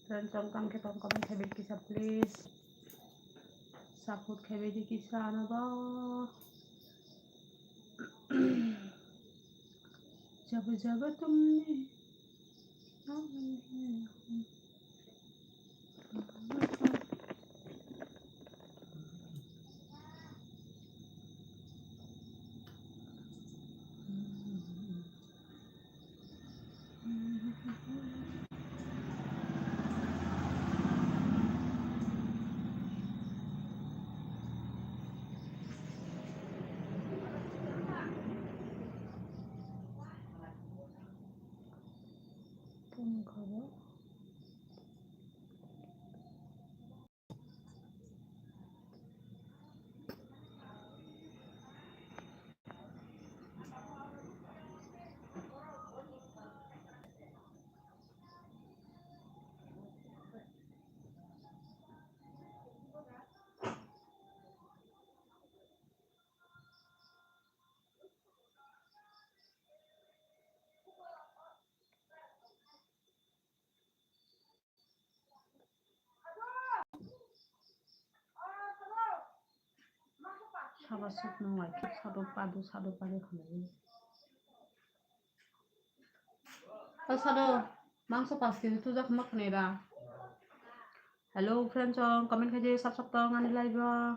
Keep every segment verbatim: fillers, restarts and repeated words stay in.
Friends, tong kam khe tong comment khe bai kisa please. Support khe bai di kisa ano bo. Jab jab tumne Sabo suk nung lai khe sado padu sado pari khanai. O sado mangso pas kg tujak ma khanai ra. Hello friends, song comment khaidi sab sab tong ani live o.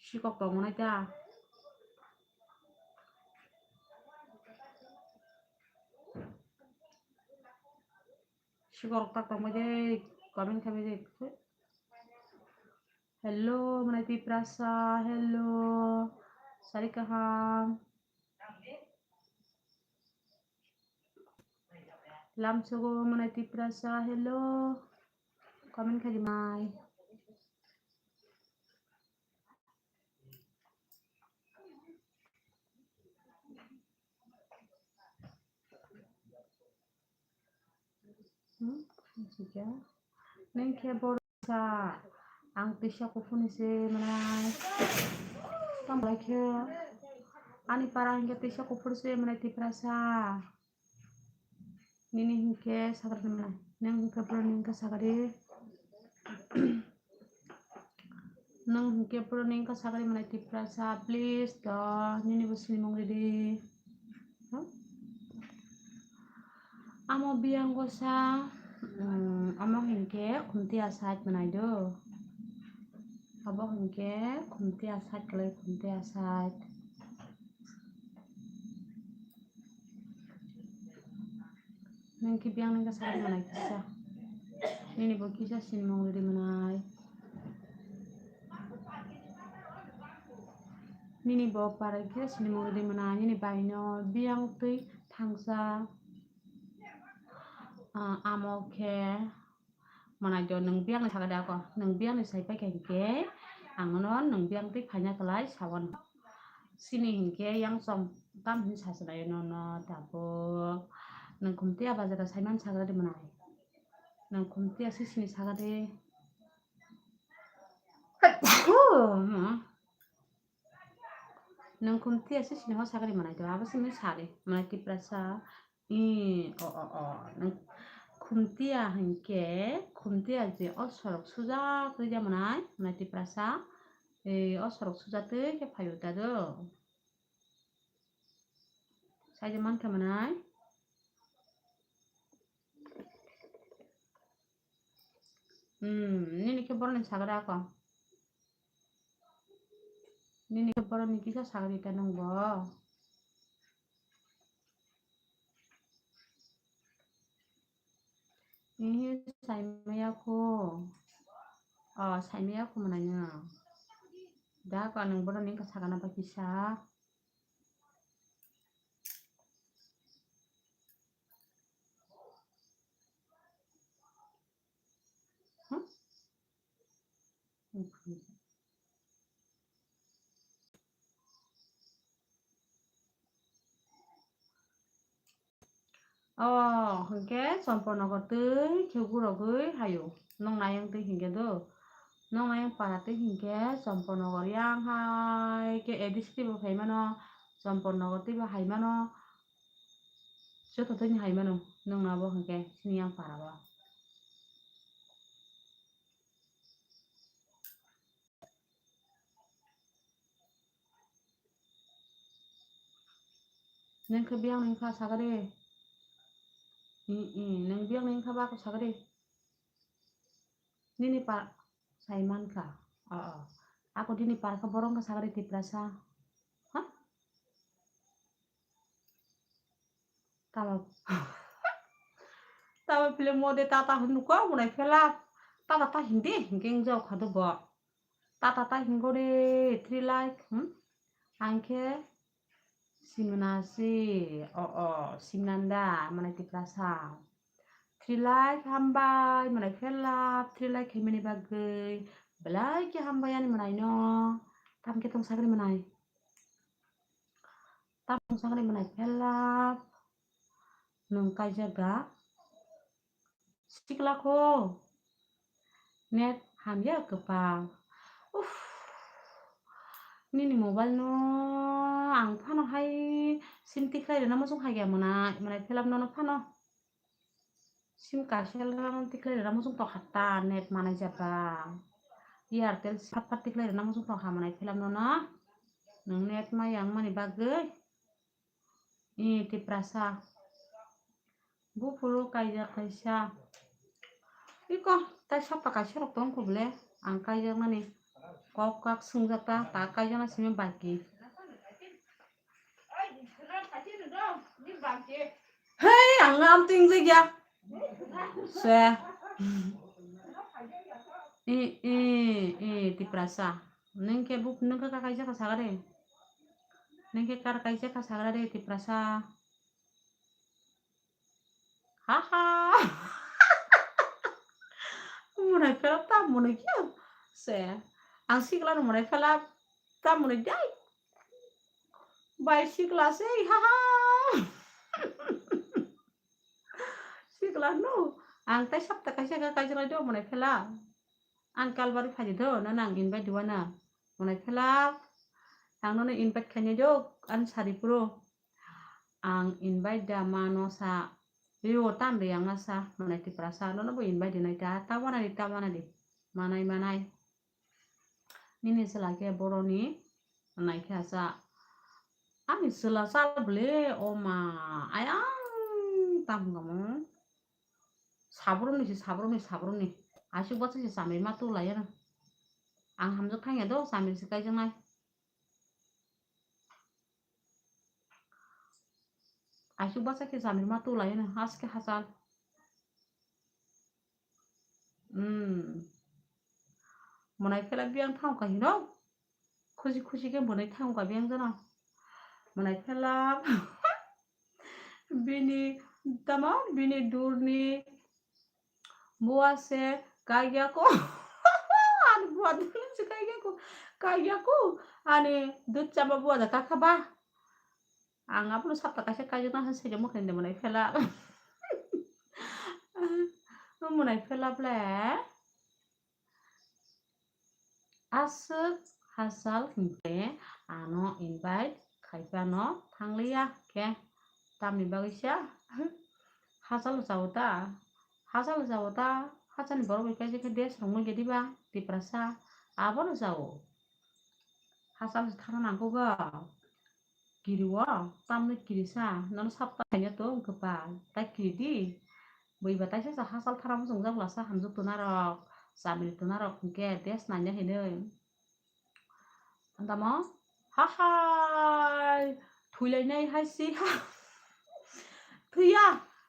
Sikok tong nai ta. Sikorok tak tongbai de, comment khabai de. Hello, Manai Tiprasa, hello. Sari kaham. Lamsogo Manai Tiprasa, hello. Comment khaidi mai. Hmm, sika. Neng khe bor sa, ang tisa kuphur ni se manai. Tamo lai khe ani para hingke tisa kuphur se manai Tiprasa. Nini hingke sakra ni manai. Neng hingke bro ni hingke sakari. Nwng hwnkhe boroni wngkha sakari manai Tiprasa, please to nini bo sinimung ridi. Amo biyang gosa, mm, amo hwnkhe khumtiya side manai do. Abo hwnkhe khumtiya side kwlai, khumtiya side. Nwng khe biyang nungkha sakari manai kisa. Nini bo kisa sinimung ridi manai. Nini bo parai kisa sinimung ridi manai. Nini bai no biyang twi thangsa. Ah, amo khe manai do nwng biyang ni sakade ako. Nwng biyang ni sai paikha hinkhe ang no nwng biyang twi phaina kwlai sawano. Sini hinkhe yang song tam hin sasanai nono tabuk. Nwng khumtiya bazar o saiman sagra di manai. Nwng khumtiya sisini sagra di. Nwng khumtiya sisini ho sagra di manai do. Abo simi sari manai Tiprasa. I, o, o, o. Nwng khumtiya hinkhe, khumtiya je o sorok sujak rwja manai, manai Tiprasa. Ei, o sorok sujatwi khe phaio ta do. Saija mankha manai. Hmm, nini khe boroni sagra ako. Nini khe boroni kisa sagri ta nung bo. Ihi saimaya kho. Oh, saimaya kho manai no. Da ko nung boroni kha sagana ba kisa. Hmm? Oh, hinkhe Chompornogor twi khe gurogwi hayo. Nong nayang twi hinkhe do. Nong nayang para twi hinkhe Chompornogor yang hai khe A D C twi bo phaimano, Chompornogor twi bo haimano. Joto twi ni haimano nong nabo hinkhe sini yang para bo. Nwng khe biyang ni wngkha sagari. I, i, nwng biyang ni wngkha ba ako sagari. Nini pa sai mankha. O, o. Ako nini par kha borok wngkha sagari Tiprasa. Ha? Tamo. Tamo film mode tata hwn nukha, mwnai phela. Tata ta hindi, hingke wng jao kha do bo. Tata ta hingo de, three like, hmm? Ang khe simna si, o, o, simnanda, mwnai Tiprasa. Three like hambai, mwnai phela, three like khaimani bagwi. Belai khe hambai ani mwnai no. Tam khe tong sagri mwnai. Tam tong sagri mwnai phela. Nwng kaijak da? Sikla kho. Net hamya kwpal. Uff. Nini mobile no ang phano hai sim tikhlai rwna muchung hai ya mwnai, mwnai phela nono phano. Sim kaisa rwna tikhlai rwna muchung tokha ta net manai jaba. Airtel phat phat tikhlai rwna muchung tokha mwnai phela nono. Nwng net ma yang mani bagwi. I Tiprasa. Buphuru kaijak kaisa. Iko, tai sapta kaisa rok tong kho bole. Ang kaijaknani. Kok kak swngjak ta, ta kaijakna simi baki. Hei, ang am ting jagya. Se. I, i, i, Tiprasa. Neng ke buk, neng ke kakai jaka sagare. Neng ke kar kai jaka sagare, Tiprasa. Ha ha. Mwnai phela ta mwnai kya? Se. Ang sikla no mwnai phela ta mwnai dai. Bai sikla se, ha ha. Sikla no. Ang tai sapta kaisa ka kaisa lai do mwnai phela. Ang kalbari phai do, no nang invite diwana. Mwnai phela. Ang no invite khainai do, ang sari puro. Ang invite da mano sa, yo tam de yang sa, mwnai Tiprasa, nono bo invite dinai ta, ta wana di, ta wana di, manai, manai. Nini sela khe boroni, mwnai khe sa, ani sela sal ble, o ma, ayang, tam gamo. Sabrumni si, sabrumni, sabrumni. Asuk basa si samir ma tu layana. Ang hamjak thangya do, samir si kaijaknai. Asuk basa khe samir ma tu lai hino, haske hasal. Hmm. Mwnai phela biyang thang ka hino. Khusi khusi khe mwnai thang ka biyang jana. Mwnai phela bini tamo bini durni Bua se kaiya ko. Ani bua dulu se kaiya ko. Kaiya ko. Ani dut chama bua da kakha ba. Ang apono sapta kaisa kaijakna han sejak mokhe de mwnai phela. Mwnai phela ble. Aswk hachal hinkhe ano invite khaiphano thangliya khe tamni bagwi sa hachal chao ta, hachal chao ta, hachalni borok bai kaisa khe dress rok nugya diba Tiprasa abono chao. Hachal se thana nangkukgo. Kiri o, tamni kiri sa, nono sapta khaina tong kwpal, tai kiri di. Bui ba taisa sa hachal thara muchungjak lasa hamjak tuna rok, chamri tuna rok hinkhe dress nanya hinwi. Tamo, ha hai, thwilainai hai si ha. Thwiya,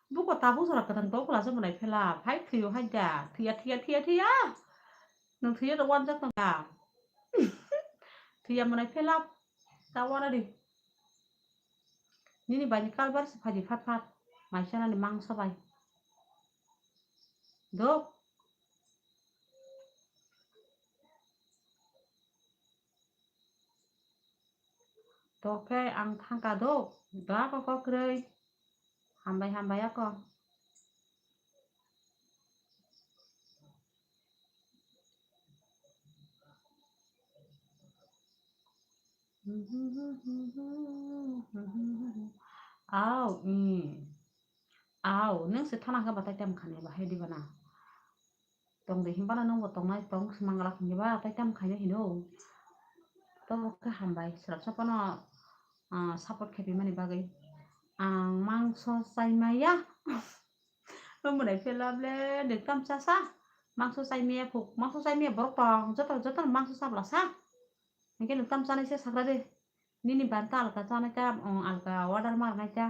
buko tabuk jora kwthang tong kwlasa mwnai phela, hai thwiyo hai da, thwiya, thwiya, thwiya, thwiya. Nwng thwiya rok wanjak tong da. Thwiya mwnai phela. Ta wana di. Nini bai ni kalbar se phaidi phat phat. Mai sana ni mangsa bai. Dok. Tokhe ang thangka do, da ko kokroi. Hambai hambai ako. Au, i. Au, neng se thana khe batai tam khani bahai di bana. Tong de hinba na nungbo tongnai tong se mangala khani ba tai tam khaina hino. Tobo khe hambai srapsa phano, ah, support khe pimani bagwi. ang mangso chai maya. Omo nai phelap le, nwng tam cha sa. Mangso chai maya phuk, mangso chai maya borok tong, joto, joto mangso chabla sa. Hingke nwng tam chanai se sagra de. Nini banta alka chanai ta, ong alka order mar nai ta.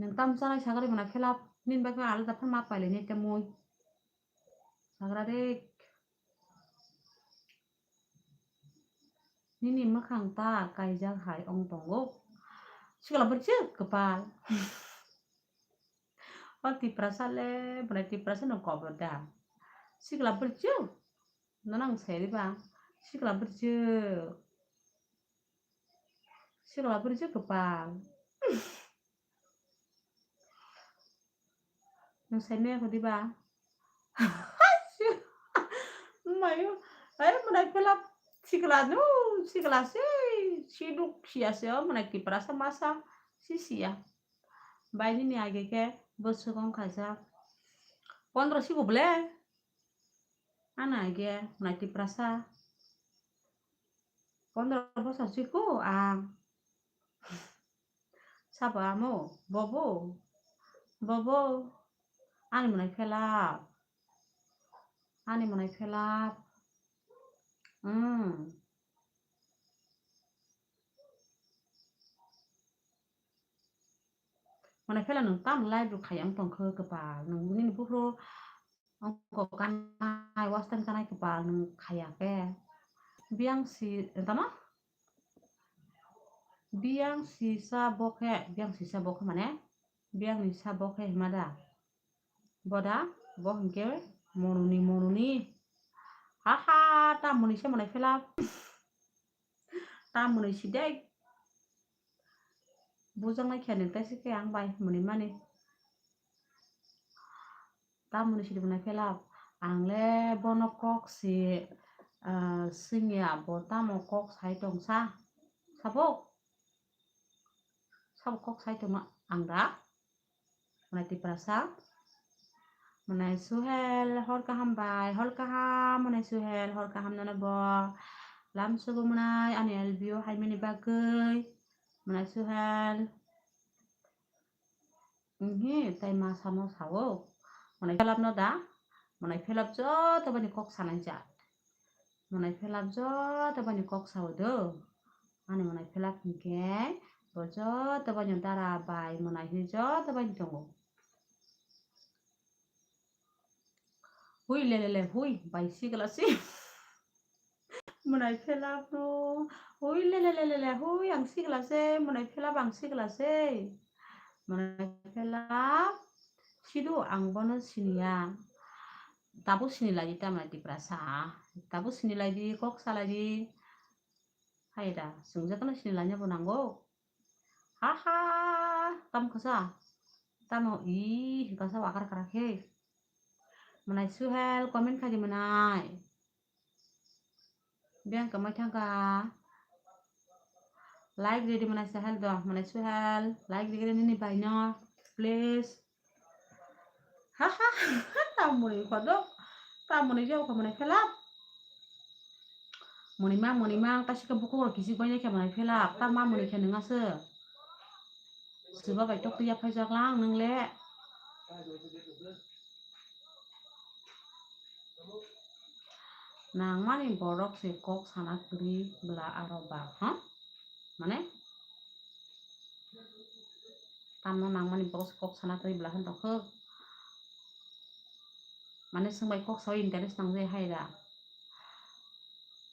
Nwng tam chanai sagra de mwnai phelap, nini bagwi alada phan ma pailai nai ta mui. Sagra de. Nini mwkhang ta kaijak hai ong tongo. Sikla bwrwi kwpal. O Tiprasa le, bwrwi Tiprasa no kobor da. Sikla bwrwi, nono ang sai riba. Sikla bwrwi. Sikla bwrwi kwpal. Nwng sai maya kho diba? Mayo, ai mwnai phelap sikla no, sikla se, siduk siya se, o mwnai Tiprasa masa, si siya. Bai nini age khe bwswk wng kha jak. Pondro sigo ble? Ano age mwnai Tiprasa. Pondro bosor siko ang. Sabo amo, bobo, bobo, ani mwnai phelap, ani mwnai phelap, hmm. Mwnai phelap nwng tam live rok khayang tongkho kwpal, nwng nini buphuru Ongko kanai, western kanai kwpal nwng khaya khe. Biyang si, tamo? Biyang sisa bokhe, biyang sisa bokhe mane? Biyang ni sa bokhe hima da? Boda, bo hinkhe monuni, monuni. Haha, ta mwnwi se mwnai phelap. Ta mwnwi si dek. Bujaknai khe nwng tei se khe ang bai mwnwi mani. Tamoni sidi mwnai phelap. Ang le bono kok se, ah, swngya, bo tamo kok sai tong sa? Sabok? Sabok kok sai tongma ang da? Mwnai Tiprasa. Mwnai Suhel, hor kaham bai, hor kaham, mwnai Suhel, hor kaham nono bo. Lam sugo mwnai, ani L B O hai mani bagwi. Mwnai Suhel. Nhi, tai ma samo sao. Mwnai phelap no da? Mwnai phelap joto bani kok sanai jat. Mwnai phelap joto bani kok sao do. Ani mwnai phelap hinkhe bo joto bani dara bai mwnai hini joto bani tongo. Hui le le le hui, bai sikla si. Mwnai phelap no. Hui le le le le le, hui ang sikla se, mwnai phelap ang sikla se. Mwnai phelap. Sidu ang bono siniya. Tabuk sini lai di ta mwnai Tiprasa. Tabuk sini lai di, kok sa lai di. Hai da, swngjak no sini lai bo nango. Ha ha, tam kasa. Tamo i kasa wakar kara khe. Mwnai Suhel comment khaidi mwnai. Biyang kamai thangka. Like ridi mwnai Suhel do, mwnai Suhel. Like ridi nini baino, please. Ha ha, tamoni khodo. Tamoni jao khamani phelap. Mwnwi mang, mwnwi mang, ta sikhe bukhuk rok kisik bai khe mwnai phelap, ta ma mwnwi khe nwng aswk. Swba bai tok twi yaphai jak lang nwng le. Nangmani borok se kok sana kwrwi bwla aro ba, ha? Mane? Tamno nangmani borok se kok sana kwrwi bwla khe tongkho. Mane swngbai kok sawi interest nang je hai da.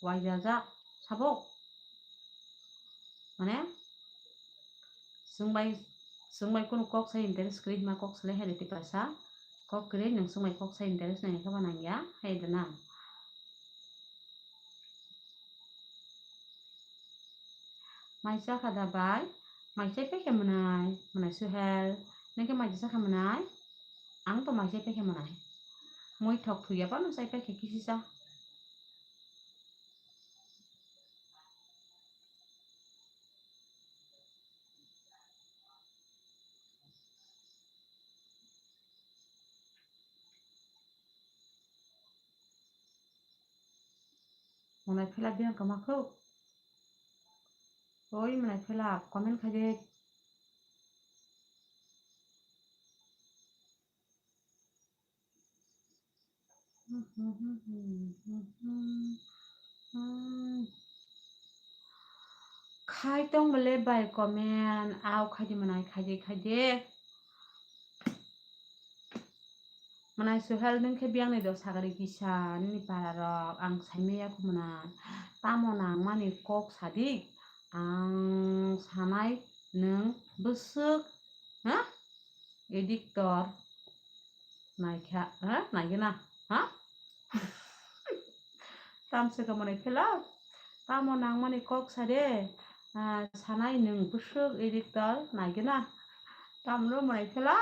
Waijajak sabok. Mane swngbai, swngbai kunu kok sai interest kwrwi hima kok salai hai da Tiprasa. Kok kwrwi nwng swngbai kok sai interest nang khe ba nang ya hai da na. Mai chakha da bai? Mai chai paikha mwnai, mwnai Suhel. Nokhe mai chakha mwnai? Ang to mai chai paikha mwnai. Mui thok thuya phano chai paikha kisisa. Mwnai phela biyang kama khuk. Oi, mwnai phela, comment khai de. Khai tong bele bai comment, au khai di mwnai, khai di, khai di. Mwnai Suhel, nwng khe biyang ni do sagari kisa nini para rok, ang saimaya kho mwnai. Tamo nangmani kok sadik, ang sanai nwng bwswk, ha? Editor. Naikha, ha? Naigena, ha? Tamswk mwnai phela. Tamo nangmani kok sade, ah, sanai nwng bwswk editor naigena. Tamro mwnai phela.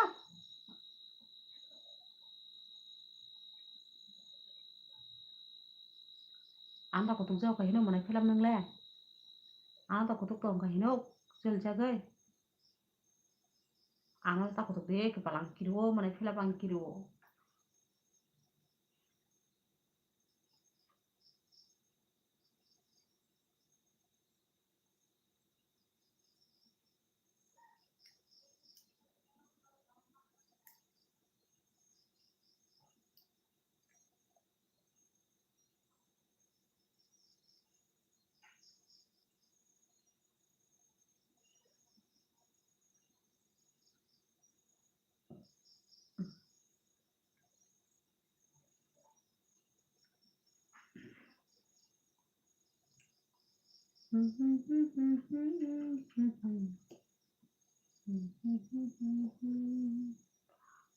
Anda kutuk jao kahino mwnai phela nwngle. Anda kutuk tong kahino jel jagai. Ano ta kutuk de ke palang kiro mwnai phela bang kiro.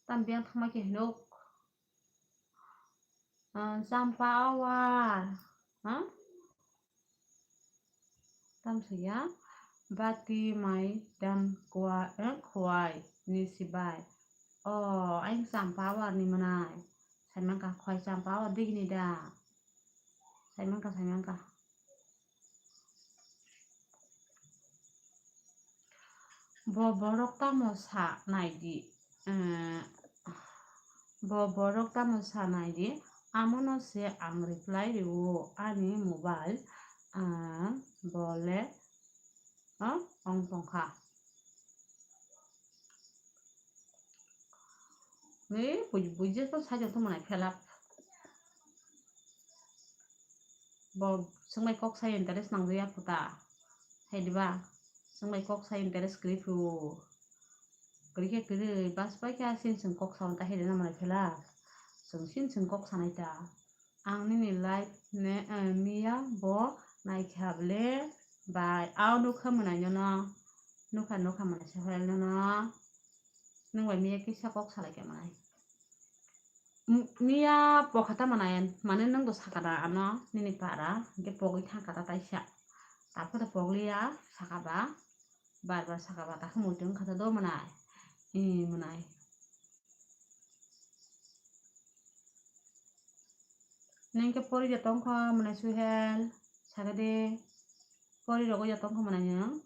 Tam biyang thangma khe hinuk. Ah, Champa Awar. Ha? Tam saya. Bati mai dan kua-, eh, khuai ni sibai. Oh, aing Champa Awar ni mwnai. Saimangka khuai Champa Awar digini da. Saimangka, saimangka. Bo borok tamo sa naidi? Eh, bo borok tamo sa naidi? Amono se ang reply rio ani mobile, ah, bole, ah, ong tongkha. Ni buji buji to sajak to mwnai phelak. Bo swngbai kok sai interest nangjakya kho ta. Hai diba? Swngbai kok sai interest kwrwi phu. Kwrwi khe kwrwi, bas bai khe sin chwng kok saui ta hai rwna mwnai phela. Chwng sin chwng kok sanai ta. Ang nini live ne, eh, miya bo naikha bwle bai. Ao nukha mwnai nono. Nukha, nukha mwnai Sohel nono. Nwng bai miya kisa kok salai khe mwnai. M-, miya pokha ta mwnai, mane nwng do saka da ano nini para, hinkhe pogwi thangkha ta taisa. Taphore pogliya saka ba, bar bar saka ba, takhuk muitu wngkha ta do mwnai. I mwnai. Nwng khe pori de tongkha mwnai Suhel, saka de. Pori rogo ya tongkha mwnai nwng.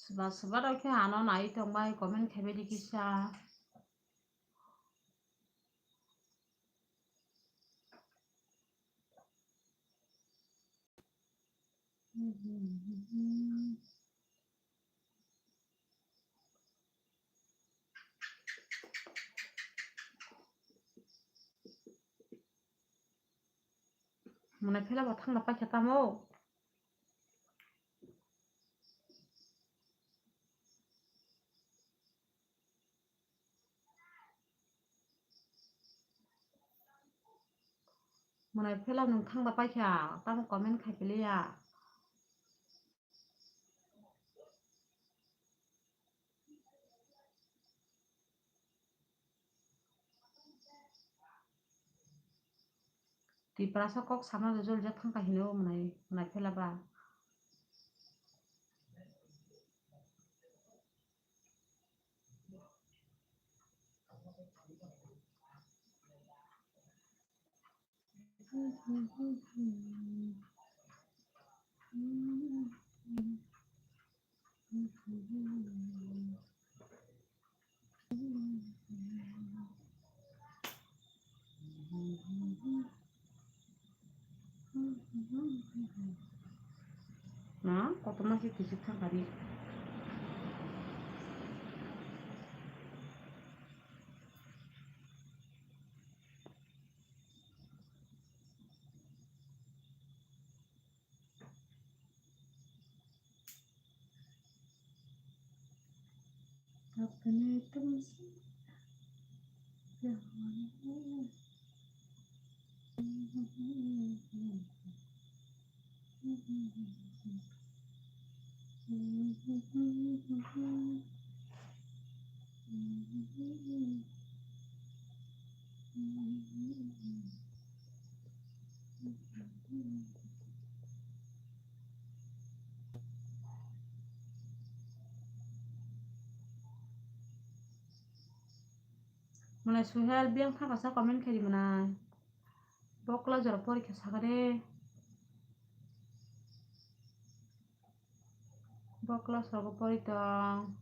Swba swba rok khe ano nai tongbai comment khaibai di kisa. Mwnai phela bo thangna paikha tamo. Mwnai phela nwng thangna paikha, tamo comment khai piliya. Tiprasa kok sama joljak thangkha hino mwnai, mwnai phela ba. Na, kotorma se kisik thangkha di. Mwnai Suhel biyang thangkasa comment khaidi mwnai. Bokla jora porikha sakade. Bokla sogo pori tong.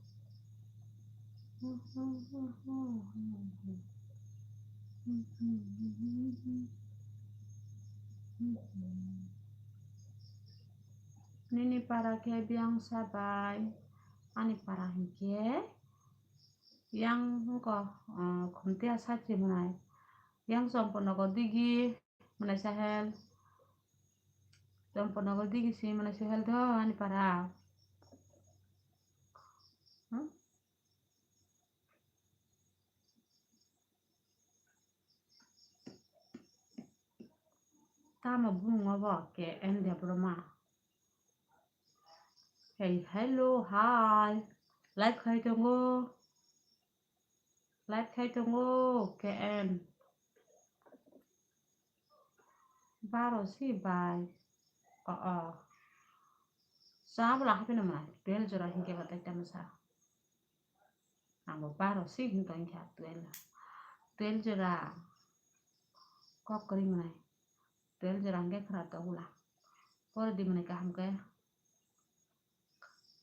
Nini para khe biyang sa bai, ani para hinkhe yang wngkha, ah, Khumtiya Satri mwnai. Yang Chompornogo digi mwnai Suhel. Chompornogo digi si mwnai Suhel do ani para. Hmm? Tamo bumung obo K N Debbarma. Hey, hello, hi. Live khai tongo. Live khai tongo, K N. Baro si bai. O, o. Sa bwla hapheno mwnai. Twelve jora hinkhe batai tamo sa. Ang bo baro si hin tong kha twelve. Twelve jora. Kok kwrwi mwnai. Twelve jora hwnkhe khwra tokla. Pore di mwnai kaham khe.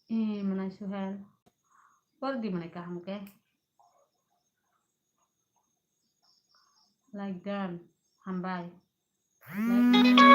E mwnai Suhel. Pore di mwnai kaham khe. Like done. Hambai. Like.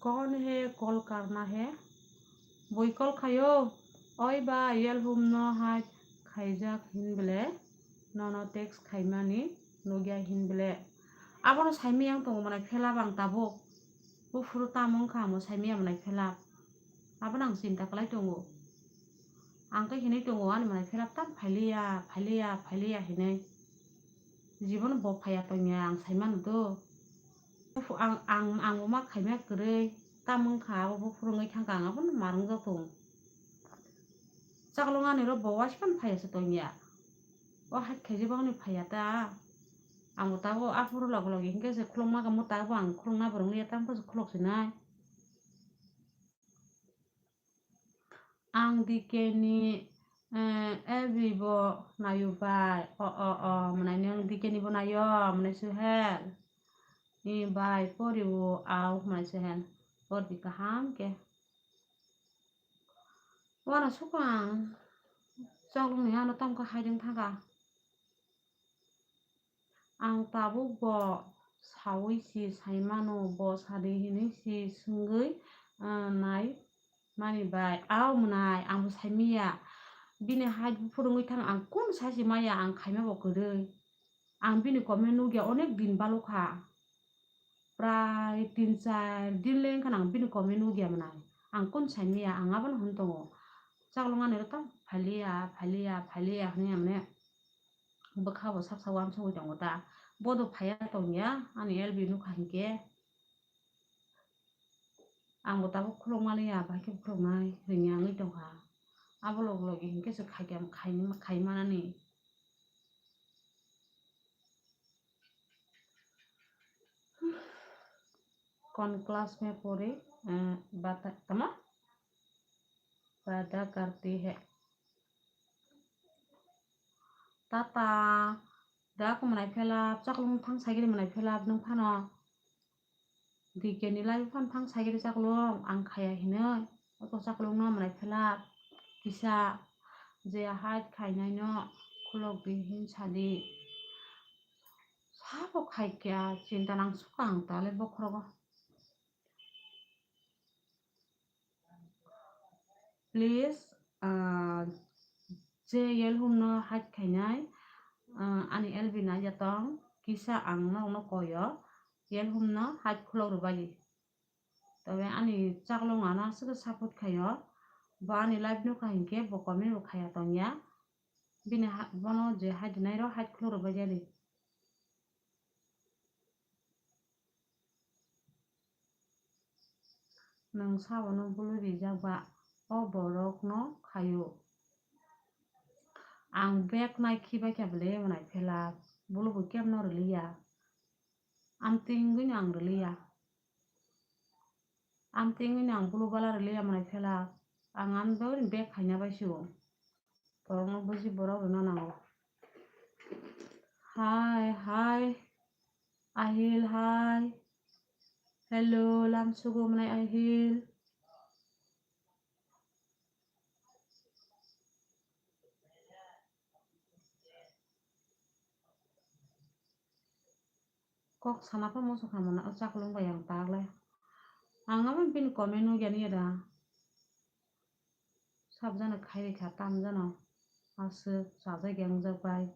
कौन है कॉल करना है? Bui call khaio? Oi ba, yelhum no hai khaijak hinbele, nono text khaimani nugya hinbele. Abono saimaya wng tongo mwnai phela bang tabuk. Buphuru tamo wngkha amo saimaya mwnai phela. Abono ang chinta kwlai tongo. Ang khe hinwi tongo ani mwnai phela tam phailiya, phailiya, phailiya hinwi. Jibono bo phaiya tongya ang saimano do. Buphu-, ang, ang, ang bo ma khaima kwrwi, tam wngkha abo buphuru wngwi thangkha ang abono ma rwngjak tongo. Chaklong ani ro bo waisa phano phaiya se tongya. O hai khaijak bangni phaiya ta. Ang bo tabuk aphuru logi logi hinkhe se khulukma kamo tabuk ang khulukna bo rwngya tam khe se khuluk sinai. Ang D K ni, eh, F B bo naio bai. O, o, o, mwnai nwng D K ni bo naio, mwnai Suhel. Ni bai pori o au hwnwi se hen. Pori di kaham khe. Uano suka ang. Chaklwng ni ano tamo khe hai ding thaka. Ang tabuk bo saui si sai mano, bo sadi hinwi si swngwi, ah, nai mani bai. Au mwnai, ang bo sai maya. Bini hai phwrwngwi thang ang kun sai si maya, ang khaima bo kwrwi. Ang bini comment nukya onek din balukha. Prai tin char din le wngkha ang bini comment nukya mwnai. Ang kun sai maya, ang abono hwn tongo. Chaklwng ani rwtang phaliya, phaliya, phaliya hwnwi ang mane. Bwkha bo sak sak uansugwi tongo ta. Bodo phaiya tongya, ani L B nukha hinkhe. Ang bo tabuk khuluk maliya, bahai khe khuluknai hwnwi wngwi tongkha. Abo log logi hinkhe se khaikha, khai, khai manani. कौन क्लास में पढ़े, अ, बता, tama? Pada karti hai. Tata, da ko mwnai phelap, chaklwng thang saigri mwnai phelap, nwng phano. Dikeni lai phano thang saigri chaklwng, ang khaya hinwi. Oko chaklwng no mwnai phelap, kisa, je hai khainai no khulok di hin sadi. Sabo khai kya, chinta nang suka ang tale bokhorogo. Please, ah, je yelhum no hide khainai, ah, ani L B nai jatong, kisa ang norokno koyo, yelhum no hide khulok rwbaidi. Tobe ani chaklwng ano aswk support khaio, bo ani live nukha hinkhe bo comment bo khaya tongya, bini ha-, bono je hide nairok hide khulok rwbaidi. Nwng sabono bului rijak ba, o borokno khaio. Ang bek nai khibai khe bwle mwnai phelak, bulu bo kemno rwliya. Amtwingwino ang rwliya. Amtwingwino ang bulu bala rwliya mwnai phelak. Ang amtwingwino bek khaina bai sio. Borokno buji borok rwna nango. Hi, hi. Ahil, hi. Hello, lamsugo mwnai Ahil. Kok sana pha muchung kha mano, o chaklwng bai ang tak le. Ang abo bini comment nukya ni da. Sab jana khai rikha, tam jana aswk chajak ya wngjak bai.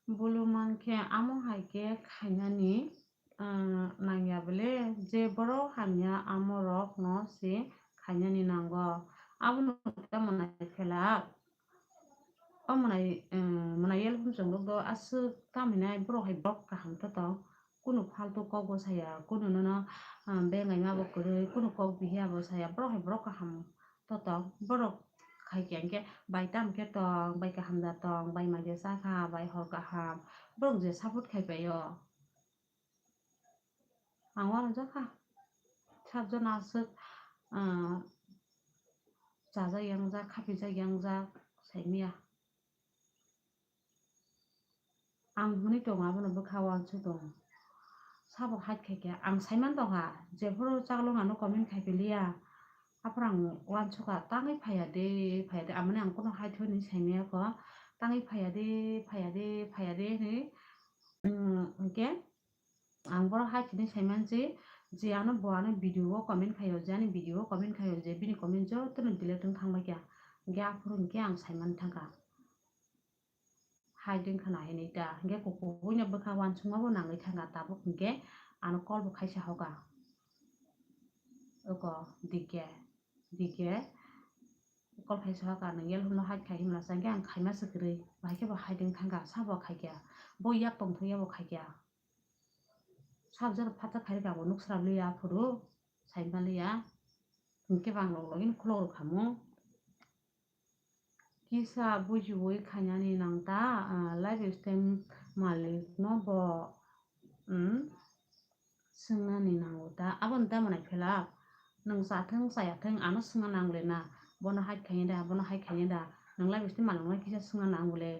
Bulu mankhe amo hai khe khainani, ah, nangya bele, je borok hamya amorokno se khainani nango. Abono tamo nai phelak. O mwnai, eh, mwnai yelhum chwng rok do aswk tamo hinai borok hai borok kaham to tong. Kunu faltu kok bo saya, kunu nono, ah, bengai ma bo kwrwi, kunu kok bihiya bo saya, borok hai borok kaham to tong. Borok khai khe hinkhe bai tam khe tong, bai kaham da tong, bai mai de cha kha, bai hor kaham. Borok je support khai paio. Ang uanajak kha. Sabjana aswk, ah, chajak yangjak, khapijak yangjak, saimanya. Ang hwnwi tongo, abono bwkha uansuk tongo. Sabo hide khai khe ang saiman tongkha, jephuru chaklwng ano comment khai piliya, aphuru ang uansukha, tangwi phaiya de, phaiya de, amoni ang kono hide hwnwi saimanya kho, tangwi phaiya de, phaiya de, phaiya de hwnwi, mm, hinkhe, Ang borok hai sini saimansi je ano bo ano video o comment khaio, je ani video o comment khaio, je bini comment jotono delete wng thang bai kha. Hinkhe aphuru hinkhe ang saiman thangkha. Hai ding khna hinwi ta. Hinkhe kukubuino bwkha uansukma bo nangwi thangkha, tabuk hinkhe ano call bo khaisa hoka. Oko dikhe, dikhe. Call khaisa hoka, nwng yelhumno hai khai himlasa hinkhe ang khaima se kwrwi. Bahai khe bo hai ding thangkha, sabo khai kha. Bo yak tongthokya bo khai kha. Sab jora phatar khairokhe abo nuk srap liya aphuru. Sai maliya. Hinkhe bang rok login khulok rok khamu. Kisa bujiwi khainani nang ta, ah, live stream malik no bo, um, swngnani nango ta. Aboni tamo nai phela nwng chathwng chayathwng ano swngna nang le na. Bono hai khainai da, bono hai khainai da. Nwng live stream malik no kisa swngna nango le.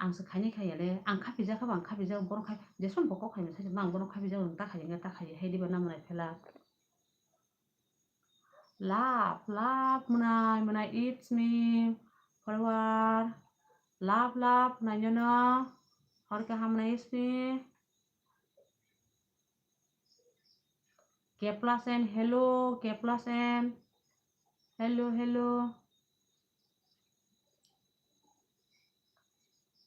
Ang se khainai khaiya le. Ang khapijak kha, ang khapijak, bono khai, jesong bo kok khaimani sai, ang bono khapijak, nwng ta khai, ta khai, hai diba namo nai phela. Love, love, mwnai, mwnai, it's me, follower. Love, love, mwnai, nono. Hor kaham, mwnai, it's me. K plus N, hello, K plus N. Hello, hello.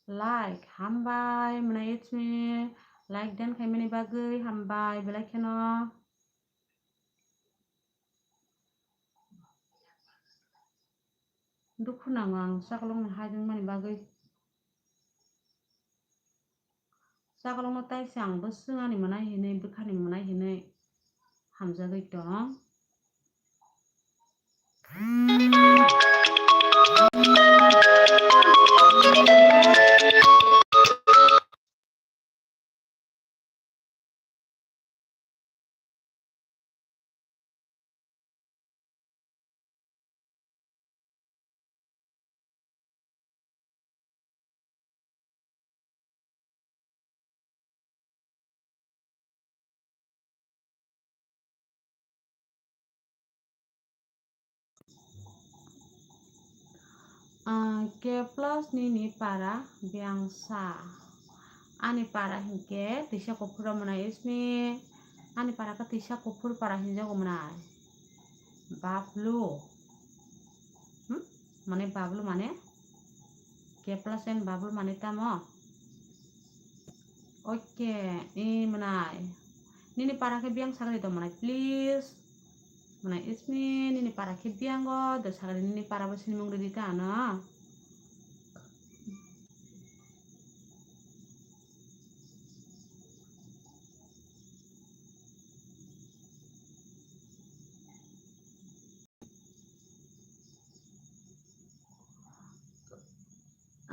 Like, hambai, mwnai, it's me. Like dan khaimani bagwi hambai, belai kheno. Dukhu nango ang chakolokno hajwngmani bagwi. Chakolokno taisa ang bwswngani mwnai hinwi, bwkhani mwnai hinwi hamjagwi tong. Ah, K plus nini para biyangsa. Ani para hinkhe tisa kuphur mwnai ismi. Ani para khe tisa kuphur para hinjago mwnai. Bablu. Hmm? Mane bablu mane? K plus N bablu mane tamo? Oke, i mwnai. Nini para khe biyang sagri tong mwnai, please. Mwnai ismi, nini para khe biyango, do sagri nini para bo sinimung ridi ta ano.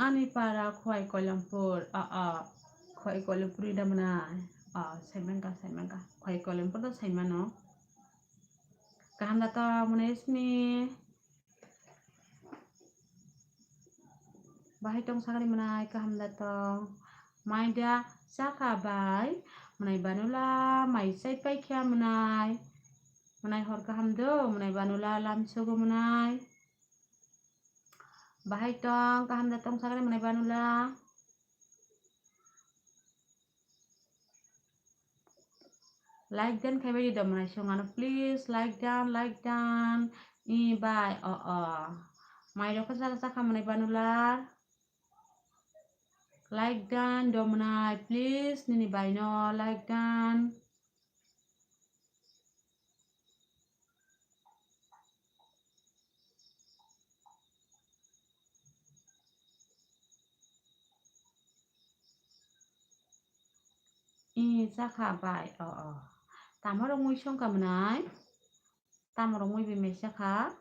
Ani para Khwai Koilampur, a, a, Khwai Koilampur ida mwnai, a, saimangka, saimangka, Khwai Koilampur do saimano. Kaham da to mwnai ismi. Bahai tong sagri mwnai, kaham da tong? Mai da chakha bai, mwnai banula, mai chai paikha mwnai. Mwnai hor kaham do, mwnai banula lam sogo mwnai. Bahai tong, kaham da tong sagri mwnai banula. Like dan khai bai di do mwnai song ano, please, like dan, like dan. I bai, o, o. Mai rok khe saka saka mwnai banula. Like dan do mwnai, please, nini bai no like dan. I chakha bai, o, o. Tamo rok mui songkha mwnai? Tamo rok mui bai mai chakha?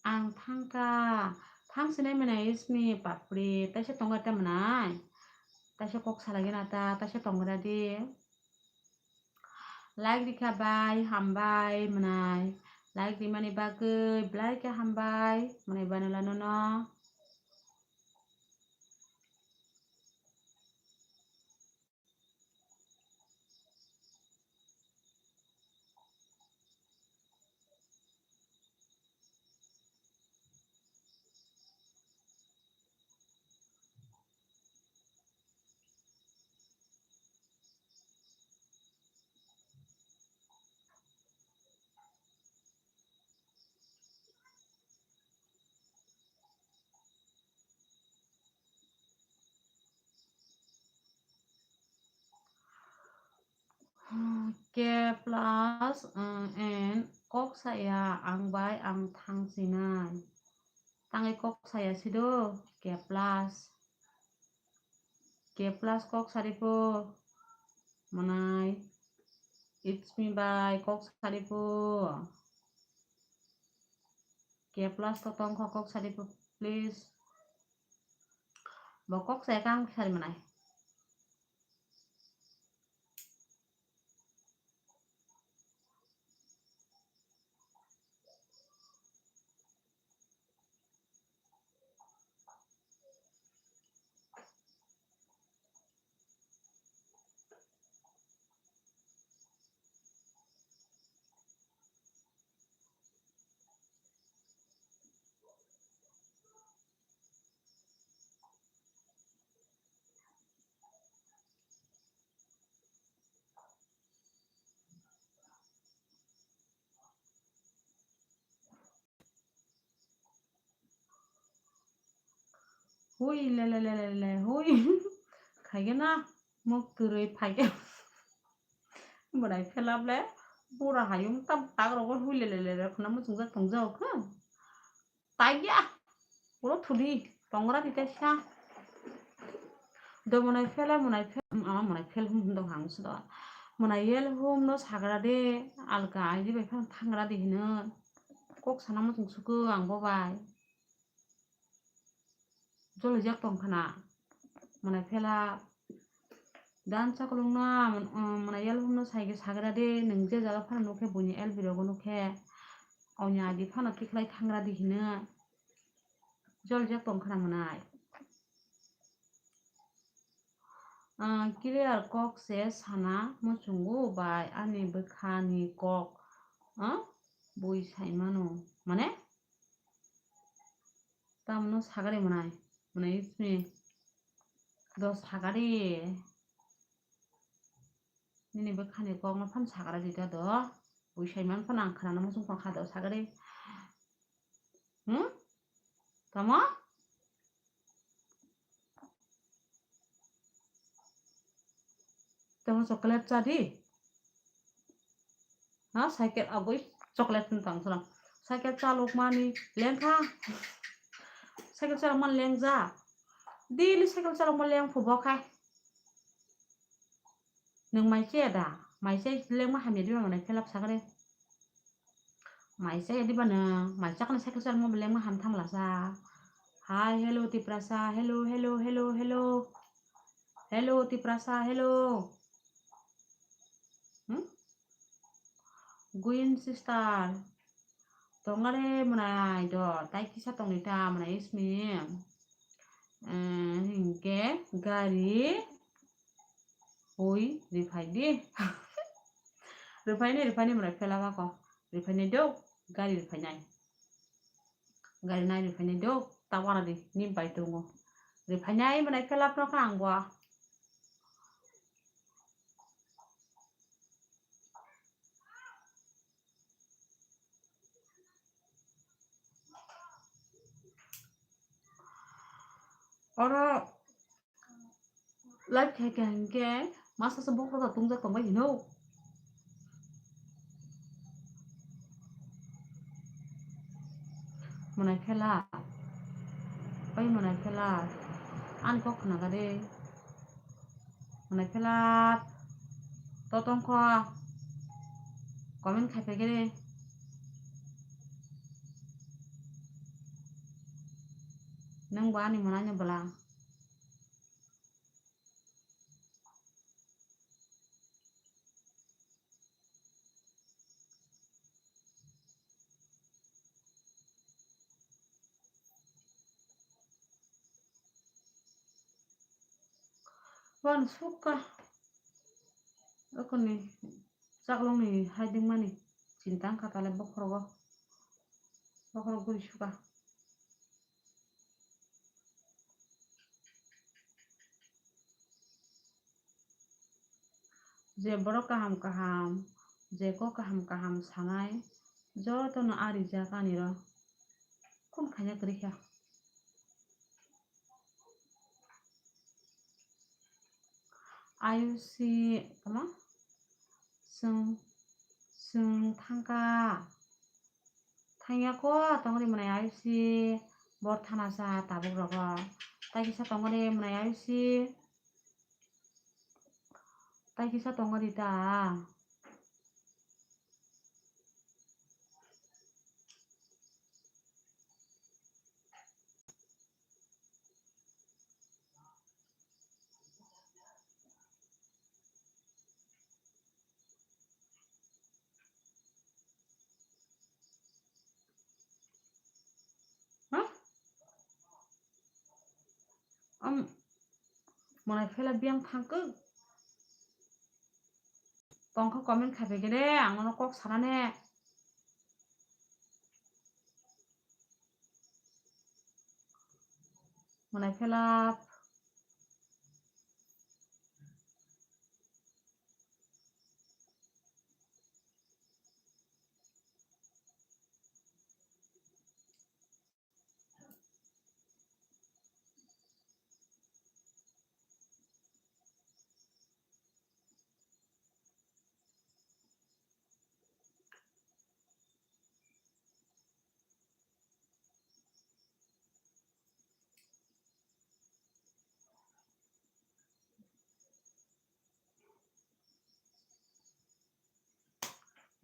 Ang thangkha. Thang sinai mwnai ismi papri. Taisa tongo ta mwnai. Taisa kok salai gana ta. Taisa tongo ta di. Like rikha bai, hambai mwnai. Like rimani bagwi belai khe hambai mwnai banula nono. K plus, uh, N kok saya ang bai ang thang sinai. Tangwi kok saya sido, K plus. K plus kok sari po. Mwnai. It's me by kok sari po. K plus to tongkho kok sari po, please. Bo kok saya kang sari mwnai. Hui le le le le le hui. Khaigena muk turui phaikhe. Mwnai phelap le bura hayung tam tak rogo hui le le le le khuna muchungjak tongjak khe. Taiya. Puro thudi tongra di tesa. Do mwnai phela mwnai phel ama mwnai phel hum hum dong hang sudo. Mwnai yel hum no sagra de alka aidi bai phang thangra di hino. Kok sana muchung suku ang bo bai. Jolijak tong khana. Mwnai phela dan chakolong na mwnai yel hum no saige sagra de nung je jaga phano nukhe buini el birogo nukhe. Onya adi phano tikhlai thangra di hino. Jolijak tong khana mwnai. Ah, clear kok se sana muchungo bai ani bwkhani kok, ah, bui saimano. Mane? Tamno sagari mwnai. Mwnai ismi. Do sagari. Nini bwkhani kokno phan sagra di ta do. Bui saiman phan ang khnana muchung phan kha do sagari. Hmm? Tamo? Tamo chocolate cha di. Ha, cycle agoi chocolate tang sala. Cycle chalok mani lengkha. Cycle chalok man lengja. Daily cycle chalok man leng phubo khai. Nung mai chaya da? Mai chai lengma hamya diba mwnai phelap sagre. Mai chaya diba nung? Mai chakna cycle chalok ma lengma ham thamla sa. Hi, hello, Tiprasa. Hello, hello, hello, hello. Hello, Tiprasa. Hello. Hmm? Gwin sister. Tongare mwnai do. Tai kisa tongni ta mwnai ismi. Eh, hinkhe gari hui riphai di. Riphai ni, riphai ni mwnai phela bako. Riphai ni do. Gari riphai nai. Gari nai riphai nai do. Ta wana di. Nim pai tongo. Riphai nai mwnai phela phela kha ang bo. Oro live khe khe hinkhe masa se bokhorok da tungjak tongbai hino. Mwnai phela. Pai mwnai phela. Ani kok khna gade. Mwnai phela. To tongkho. Comment khai phai gede. Nung bo ani mwnai ni bwla. Wan sukha. Okoni chaklongni haidingmani chinta wngkha tale bokhorogo. Bokhorok guri sukha. Je borok kaham kaham, je kok kaham kaham sanai, jotono a rijak ani ro. Kung khaina kwrwi kha. Ayushi, tama? Sung, sung thangka. Thangya ko, tongri mwnai Ayushi. Bor thana sa tabuk rogo. Tai kisa tongo de mwnai ayusi. Tai kisa tongo de ta. Ha? Am, mwnai phela biyang thangkuk. Tongkha comment khai phaikhe de, ang nono kok sanane. Mwnai phela.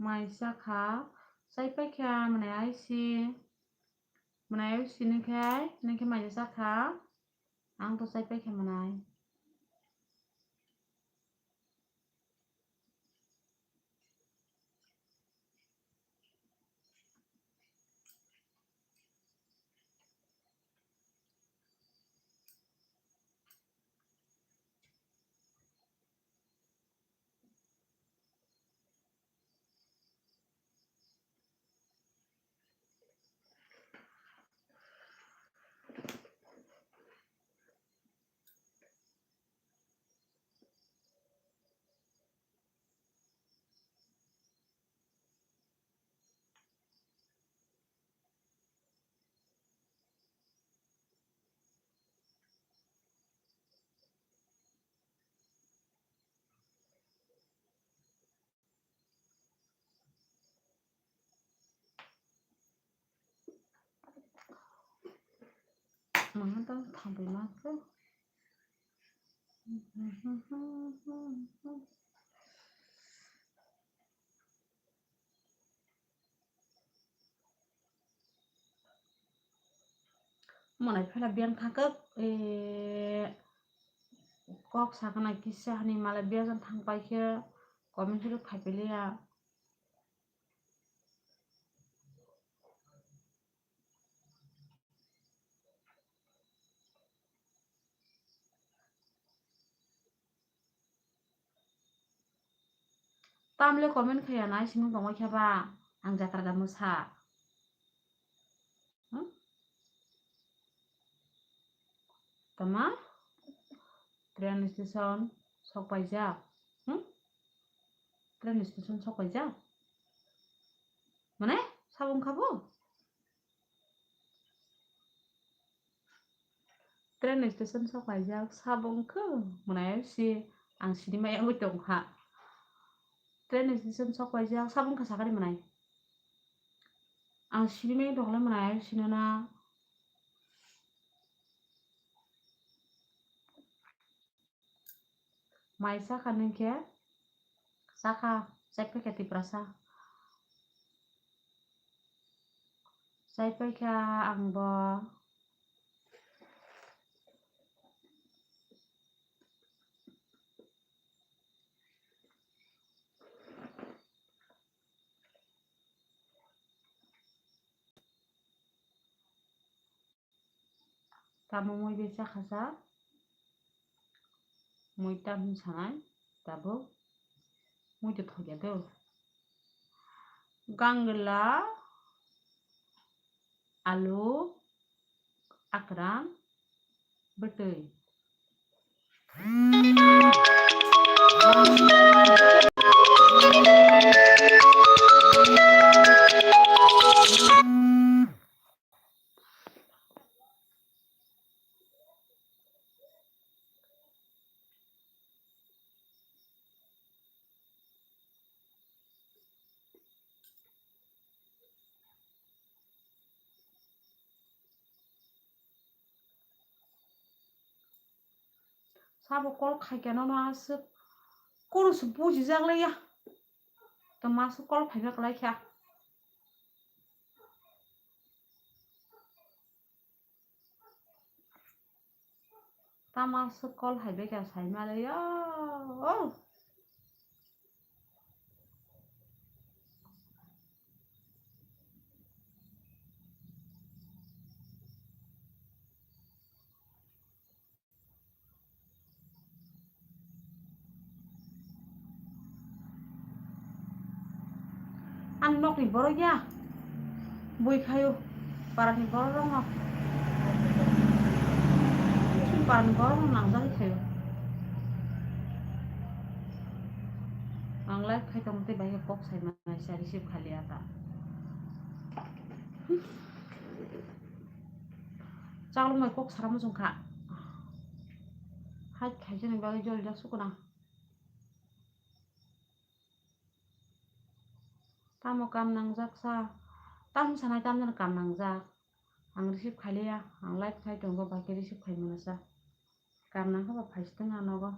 Mai chakha, chaipaikha mwnai aisi, mwnai aisi nungkhe, nungkhe mai chakha, ang to chaipaikha mwnai. Mangata thampai ma khe. Mwnai phela biyang thangkuk, eh, kok sakha na kisa hani mala biyang thangpai khe comment khe khai piliya. Tamle comment khaya nai simung tongwi khe ba ang jatra da mwsa. Hmm? Tama? Train station sok paijak. Hmm? Train station sok paijak. Mane? Sabo wngkha bo? Train station sok paijak, sabo wngkha? Mwnai si ang sinimai wngwi tongkha. Train station sok paijak, sabo wngkha sakani mwnai. Ang sinimai tongkha mwnai sinana. Mai chakha nung khe? Chakha, chaipaikha Tiprasa. Chaipaikha ang bo. Tamo mui bai chakha sa, mui tam sanai tabuk, mui to thokya do. Gangla, alu, akrang, bwtwi. Tamo call khaikha nono aswk. Kunu se bujijak laiya. Tamo aswk call phaiba kwlaikha. Tamo aswk call phaibaikha saimaliya. Oh. Ang nokni borok ya. Bui khayo. Parani borok rok no. Parani borok no nangjagwi khayo. Ang live khai tongtwi bai kok sai manai sa receive khaliya ta. Chalok mai kok sara muchung kha. Hai khaijani bagwi joli jak sukuna. Tamo kam nangjak sa? Tam sanai tam jani kam nangjak. Ang receive khailiya, ang live khai tongo, bai khe receive khai mano sa. Kam nangkha ba phai sitwng ang nogo.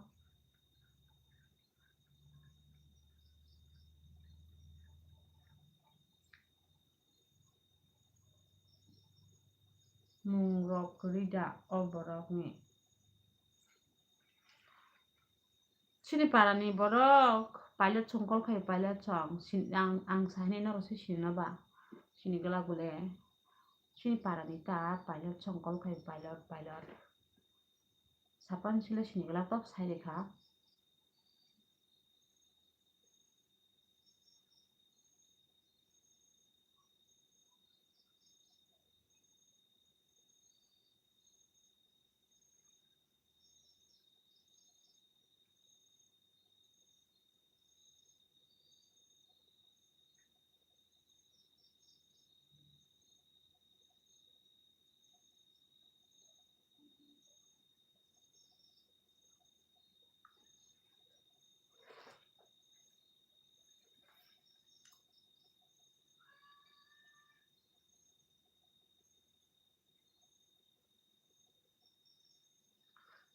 Mung rok kwrwi da o borok ni? Chini para ni borok pilot song call khai, pilot song. Sin-, ang, ang sahini norok se sino ba. Sini gula gule. Chini para ni ta pilot song call khai, pilot, pilot. Sapan silo sini gula tok sai rekha.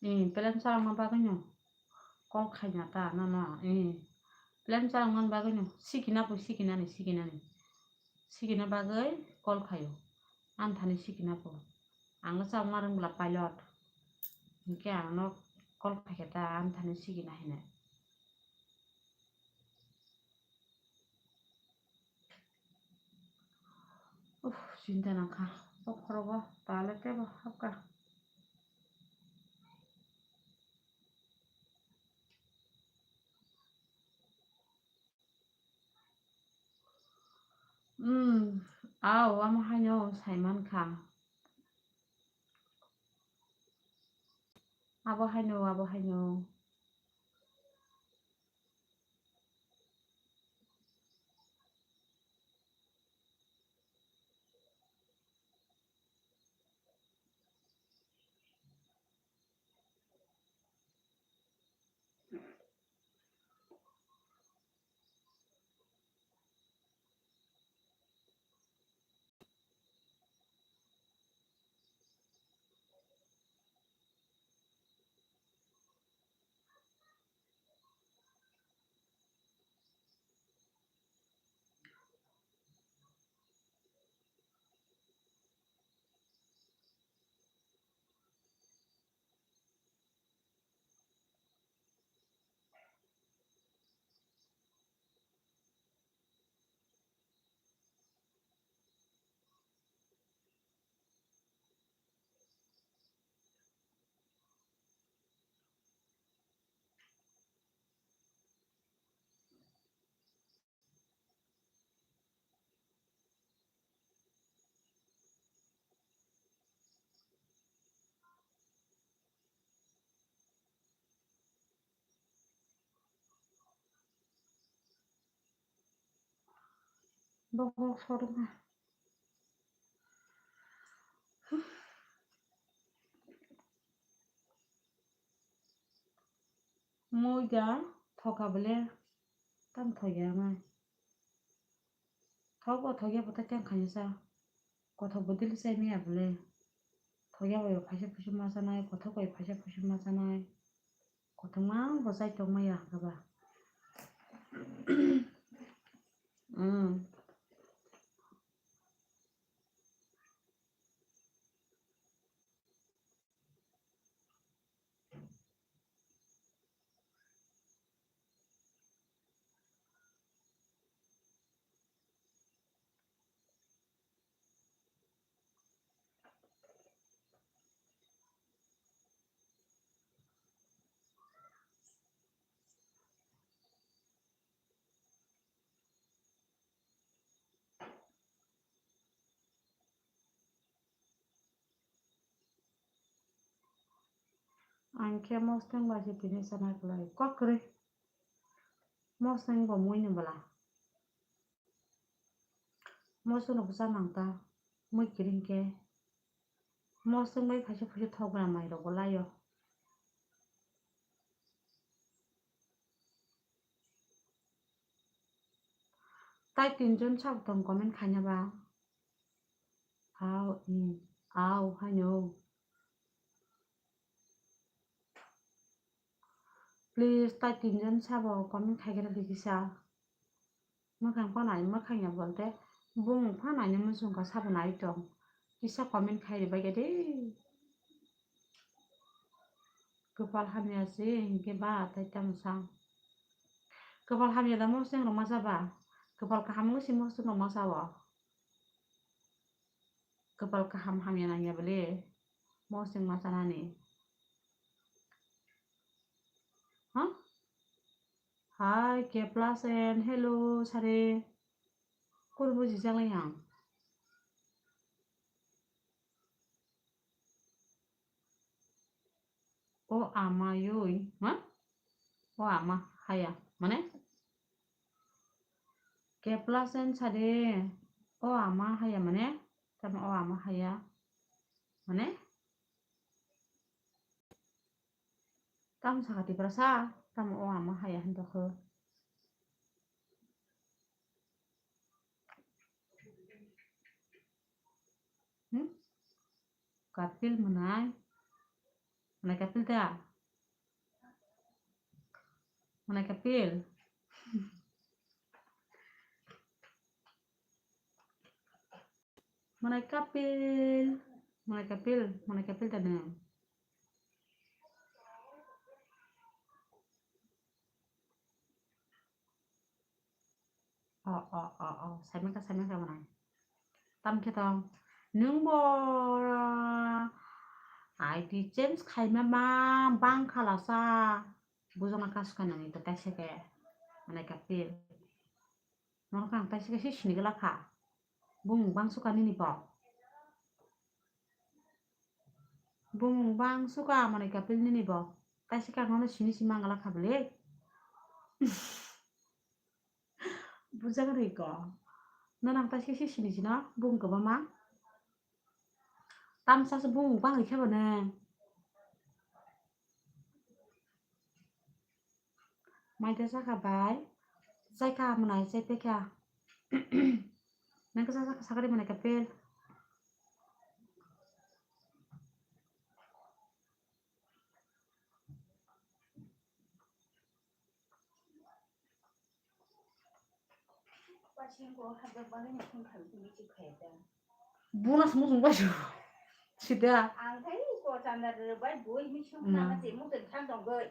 Eh, plan chalokna bagwino call khaina ta nono, eh, plan chalokna bagwino sikina bo, sikinani, sikinani, sikina bagwi call khaio, anthani sikina bo. Ang no chalokna rwngla pilot, hinkhe ang no call khaikhe ta anthani sikina hinwi. Uf, chinta nangkha. Bokhorogo tale tebo habkha. Hmm, ao, amo haino saimankha. Abo haino, abo haino. Bokhorok sodokma. Mui da thoka bole tam thokya mai. Thok bo thokya bo ta teng khaisa. Kothok bo dili chai maya bole. Thokya bai phaisa phusu ma chanai, kothok bai phaisa phusu ma chanai. Kothoma bo chai tongmaya hwnkhe ba. Hmm. Ang khe mostheng bai se tini sana kwlai. Kok kwrwi. Mostheng bo mui ni bwla. Mostheng no bwsa nang ta. Mui kiring khe. Mostheng bai khaisa khuisa thok gra mai rok bo lai o. Tai tinjon sabo tong comment khaina ba. Au, i, au, haino. Please, tai tinjon sabo comment khaigra di kisa. Mwkhang phanai, mwkhang ya bolte bumung phanai ni muchungkha sabo nai tong. Kisa comment khai ribai khe de. Kwpal hamya se hinkhe ba tai tamo sa. Kwpal hamya da mostheng rok masa ba. Kwpal kaham wngwi se mostheng rok masa o. Kwpal kaham hamya nangya bole mostheng masa nani. Huh? Hi, K plus N, hello, sare. Kur buji jalai ang. O ama yoi, ha? O ama haya, mane? K plus N sade, o ama haya, mane? Tamo o ama haya, mane? Tamo sakha Tiprasa, tamo o ama haya hinto kho. Hmm? Kapil mwnai. Mwnai kapil da? Mwnai kapil. Mwnai kapil. Mwnai kapil. Mwnai kapil da nwng? O, o, o, o, saimaka, saimaka mwnai. Tamkhe tong, nwng bo I D change khaima ma bang khalasa. Bujokna kasu kha nangni to taisa khe. Mwnai kapil. Norok ang taisa khe se sini glak kha. Bumung bang suka nini bo. Bumung bang suka mwnai kapil nini bo. Taisa khe ang nono sini si mang glak kha bwle. Bujak rwi ko. Nono ang taisa se sini sino bumung kwbangma. Tamsa se bumung bang rikhe bo nang. Mai ta saka bai. Chai kha mwnai chai pe kha. Nang khe sa sakha sakari mwnai kapil. Buna se muchung bai su. Sida.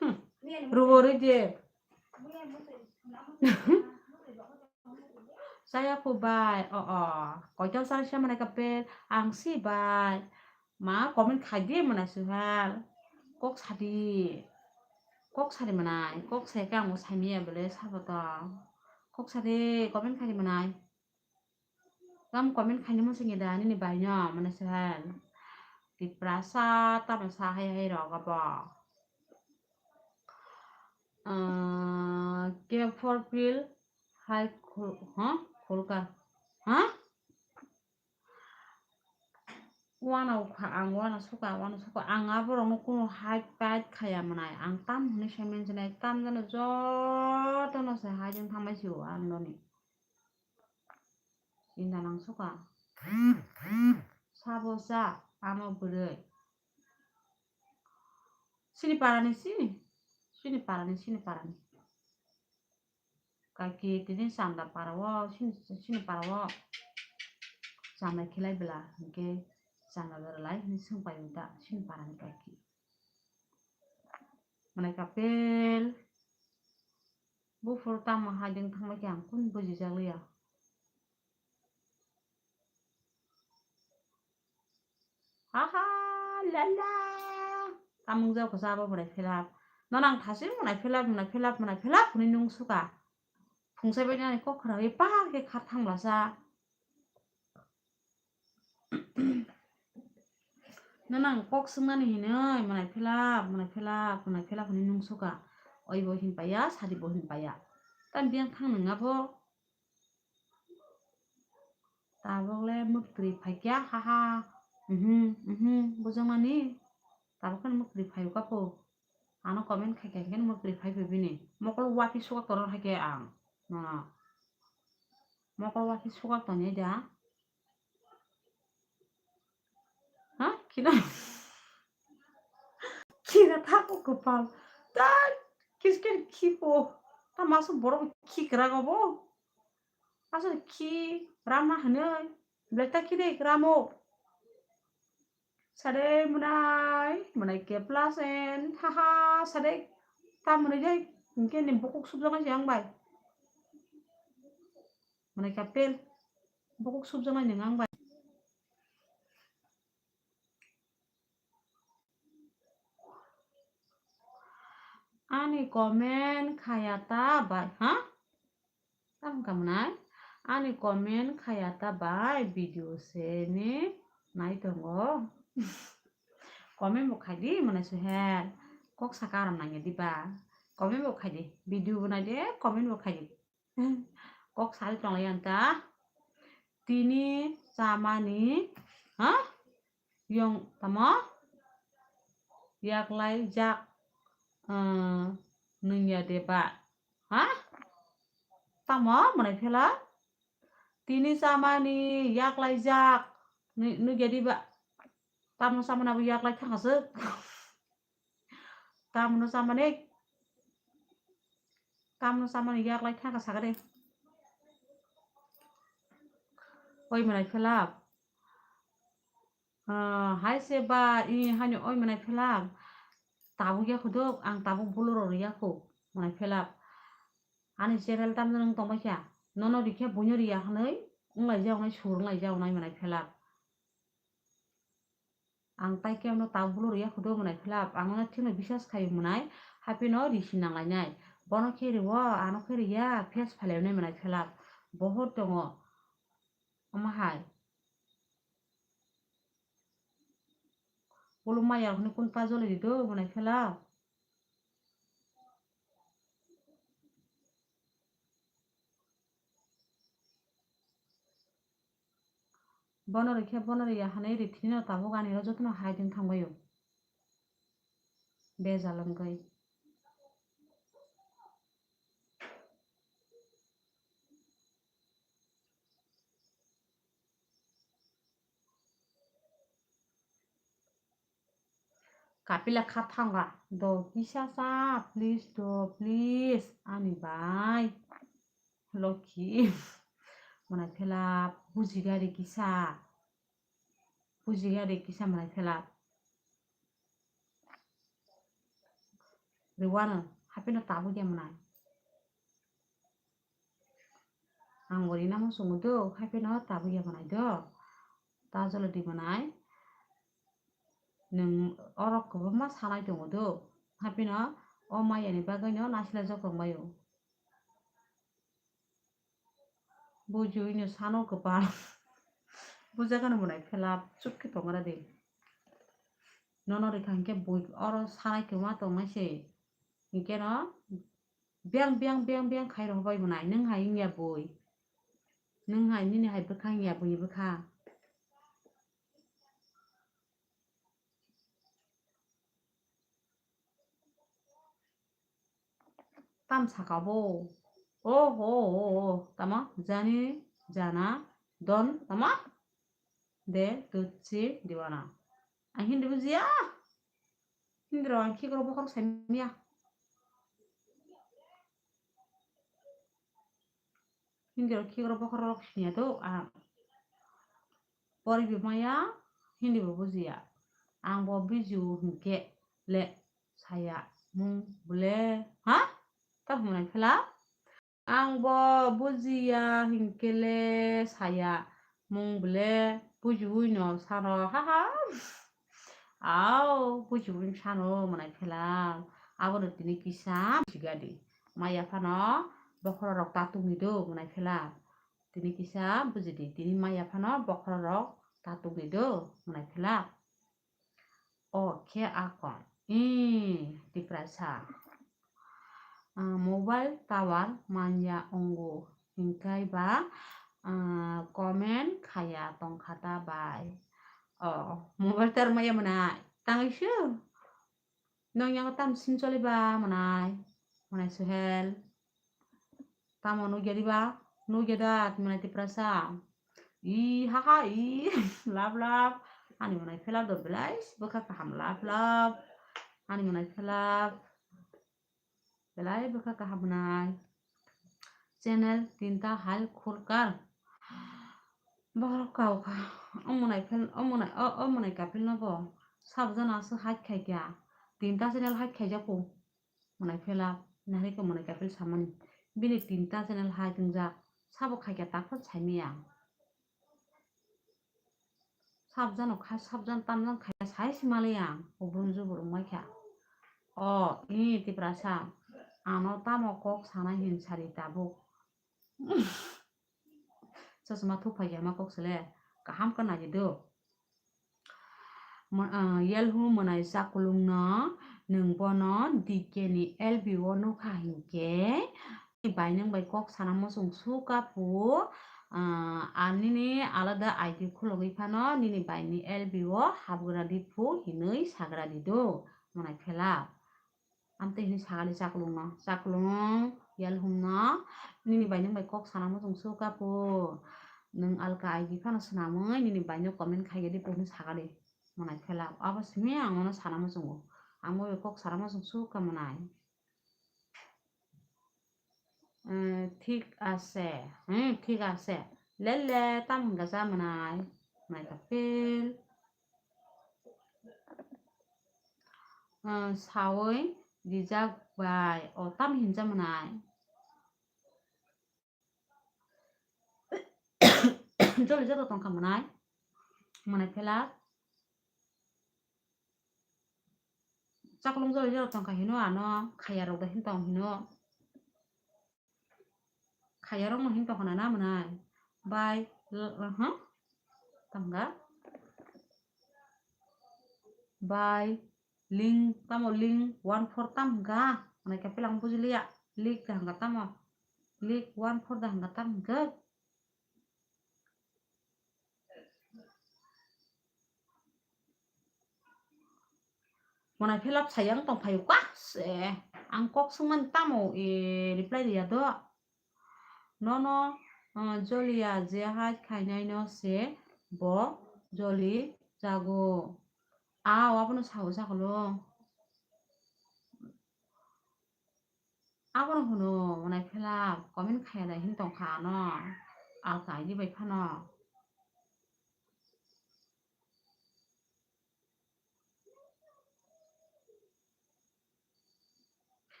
Hmm. Rubo rwi de. Saya phu bai. O, o. Koito sal se mwnai kapil. Ang si bai. Ma comment khai di mwnai suhal. Kok sadi. Kok sadi mwnai. Kok sai khe ang bo saimaya bole sabo to. Kok sadi comment khai di mwnai. Tam comment khaini muchungya da nini bai no mwnai suhal. Tiprasa tamo sa hai hai rok abo. Ah, K for pill hai khul-, ha? Khulka. Ha? Uanao kha, ang uanao suka, uanao suka. Ang aborokno kunu hide paid khaya mwnai. Ang tam hwnwi sai mansinai, tam jani jotono se hide wng thangbai sio ang noni. Chinta nang suka. Sabo cha, ano bwrwi. Sini parani si? parani, sini parani. Kaki tini chanda para o, sini, sini para o chanda khilai bela, hingke chanda bela lai hini swng pai da, sini parani kaki. Manai kapel, buphuru tamo hai ding thangma khe ang kun buji jak liya. Aha, lala. Tamung jao kasa abo mwnai phelap. Nono ang thasi mwnai phelap, mwnai phelap, mwnai phelap hwnwi nung suka. Phungsai bai nani kok khwrangwi pahar khe kha thang bwlasa. Nono ang kok swngnani hinwi mwnai phelap, mwnai phelap, mwnai phelap hwnwi nung suka. Oi bo hin paiya, sadi bo hin paiya. Tam biyang thang nung abo. Tabuk le mwktwi phaikya, haha. Mhm, mhm, bujakmani. Tabuk khe mwktwi phaio kapo. Ano comment khaikya hwnkhe mwktwi phaiphai bini. Mokol watwi sukak toro haikhe ang. Nono. Mokol watwi sukak tongya da. Ha? Khina. Khina thako kwpal. Ta kiskir khipo. Ta masu borok khikrang obo. Aswk khi rama hwnwi. Belai ta khide ramo. Sade mwnai, mwnai ke plus n. Haha, sade ta mwnai dai. Hingke ni bokuk subjaknai se ang bai. Mwnai kapel. Bokuk subjaknai nung ang bai. Ani comment khaya ta bai, ha? Tamo wngkha mwnai? Ani comment khaya ta bai video se ni nai tongo. Comment bo khai di mwnai Suhel. Kok saka aram nangya di ba. Comment bo khai di. Video bo nai de, comment bo khai di. Kok sari tonglai ang ta. Tini chamani, ha? Yong tamo? Yaklai jak, eh, nungya de ba? Ha? Tamo mwnai phela? Tini chamani yaklai jak nung-, nungya di ba? Tamo chamani abo yaklai thangkha se. Tamno chamani, tamno chamani yaklai thangkha sakha de. Oi mwnai phelap. Ah, hai se ba, i hani oi mwnai phelap. Tabuk ya khuduk, ang tabuk buluro riya khu, mwnai phelap. Ani channel tamno nung tongbai kha. Nono rikhe buino riya hwnwi, wnglai jaonai, sur wnglai jaonai mwnai phelap. Ang tai khe ano tabuk buluro ya khudo mwnai phelap, ang ano thikno bisas khai mwnai, haphino ri si nang lainai. Bono khe rio, ano khe riya, face phalai mwnai mwnai phelap. Bohor tongo. Omo hai. Bolo maya rok hwnwi kun ta joli di do mwnai phelap. Bono rikhe, bono riya hwnwi rithwino tabuk ani oro jotono hai ding thangbaio. Bejal wngwi. Kapila kha thangkha. Do kisa sa, please do, please. Ani bai. Lokhi. Mwnai phelap, bujiga de kisa. Bujiga de kisa mwnai phelap. Rwano, haphino tabuk ya mwnai. Ang bo rina muchungo do, haphino tabuk ya mwnai do. Ta jolo di mwnai. Nwng oro kwbangma sanai tongo do. Haphino o maya ni bagwi no naisla jok tongbaio. Bujui no sano kwpal. Bujagano mwnai phelap chuk khe tongra de. Nono rikha hinkhe bui oro sanai kwma tongnai se. Hinkhe no biang, biang, biang, biang khai rohor bai mwnai. Nwng hai wngya bui. Nwng hai nini hai bwkha wngya buini bwkha. Tam saka bo. O ho, o, o. Tamo? Jani, jana, don, tamo? De, tuchi, diwana. Ang Hindi bujiya. Hindi rok ang khikrok bokhorok saimanya. Hindi rok khikro bokhorok siniya do, ah, poribi maya, Hindi bo bujiya. Ang bo bujiu hinkhe le saya mung bole, ha? Tamo hwnwi phela? Ang bo bujiya hinkhe le saya mung bole bujiui no sano, ha ha. Au, bujiui sano mwnai phela. Abono tini kisa sigadi. Maya phano bokhorok ta tungni do mwnai phela. Tini kisa bujidi, tini maya phano bokhorok ta tungni do mwnai phela. O khe akon. Ih, Tiprasa. Ah, mobile tower manya ongo hinkhai ba, ah, comment khaya tongkha ta bai. O, mobile tower maya mwnai. Tangwi su. Nong yang tam sim choli ba mwnai. Mwnai Suhel. Tamo nugya diba? Nugya da, tini mwnai Tiprasa. I, ha, ha, i, love, love. Ani mwnai phelap do belai, bwkha kaham love, love. Ani mwnai phelap. Belai bwkha kaham mwnai. Channel tinta hai khurkar. Borok kau kha. O mwnai phel, o mwnai, o, o mwnai kaphil no bo. Sabo jana aswk hai khai kya. Tinta channel hai khai jako. Mwnai phela, nahari khe mwnai kaphil samani. Bini tinta channel hai tongjak. Sabo khai kha tak phano saimaya. Sabjano khai, sabjan tamjan khai sai simalai ang. Ubun jubur wngmai kha. O, i Tiprasa. Ano tamo kok sana hin sari tabuk. Chosma thupha ya ma kok sele. Kaham khe nai di do. Mo-, ah, Yelhu mwnai chakulungno nwng bono D K ni L B o nukha hinkhe, bai nwng bai kok sana muchung sukha phu, ah, a nini alada I D khulogwi phano nini bai ni L B o hapgra di phu hinwi sagra di do, mwnai phela. Amtwi hwnwi sakali chaklungno, chaklung, Yelhumno, nini bai nwng bai kok sana muchung sukha phu. Nwng alka I D phano swnamwi nini bai no comment khai di phu hwnwi sakali. Mwnai phela. Abo simi ang nono sana muchungo. Ang bo bai kok sana muchung sukha mwnai. Eh, thik ase. Hmm, thik ase. Lele, tam hwnka cha mwnai. Mwnai kaphil. Ah, sawi rijak bai. O, tam hinja mwnai. Joli jora tongkha mwnai. Mwnai phela. Chaklung joli jora tongkha hino ano. Khaya rok da hin tong hino. Khaya rok no hin tongkha na mwnai. Bai, l-, huh? Tongga. Bai, ling, tamo ling one four tam hwnka? Mwnai kaphil ang bujiliya. Lik da hwnka tamo? Lik one four da hwnka tam hwnka? Mwnai phela sayang tongphaio kak se. Ang kok swngmani tamo, e, reply riya do. Nono, uh, joliya je hai khainaino se bo joli jago. A, abono sao sakolo. Abono hwno mwnai phela comment khaya dai hin tongkha ano. Alka I D bai phano.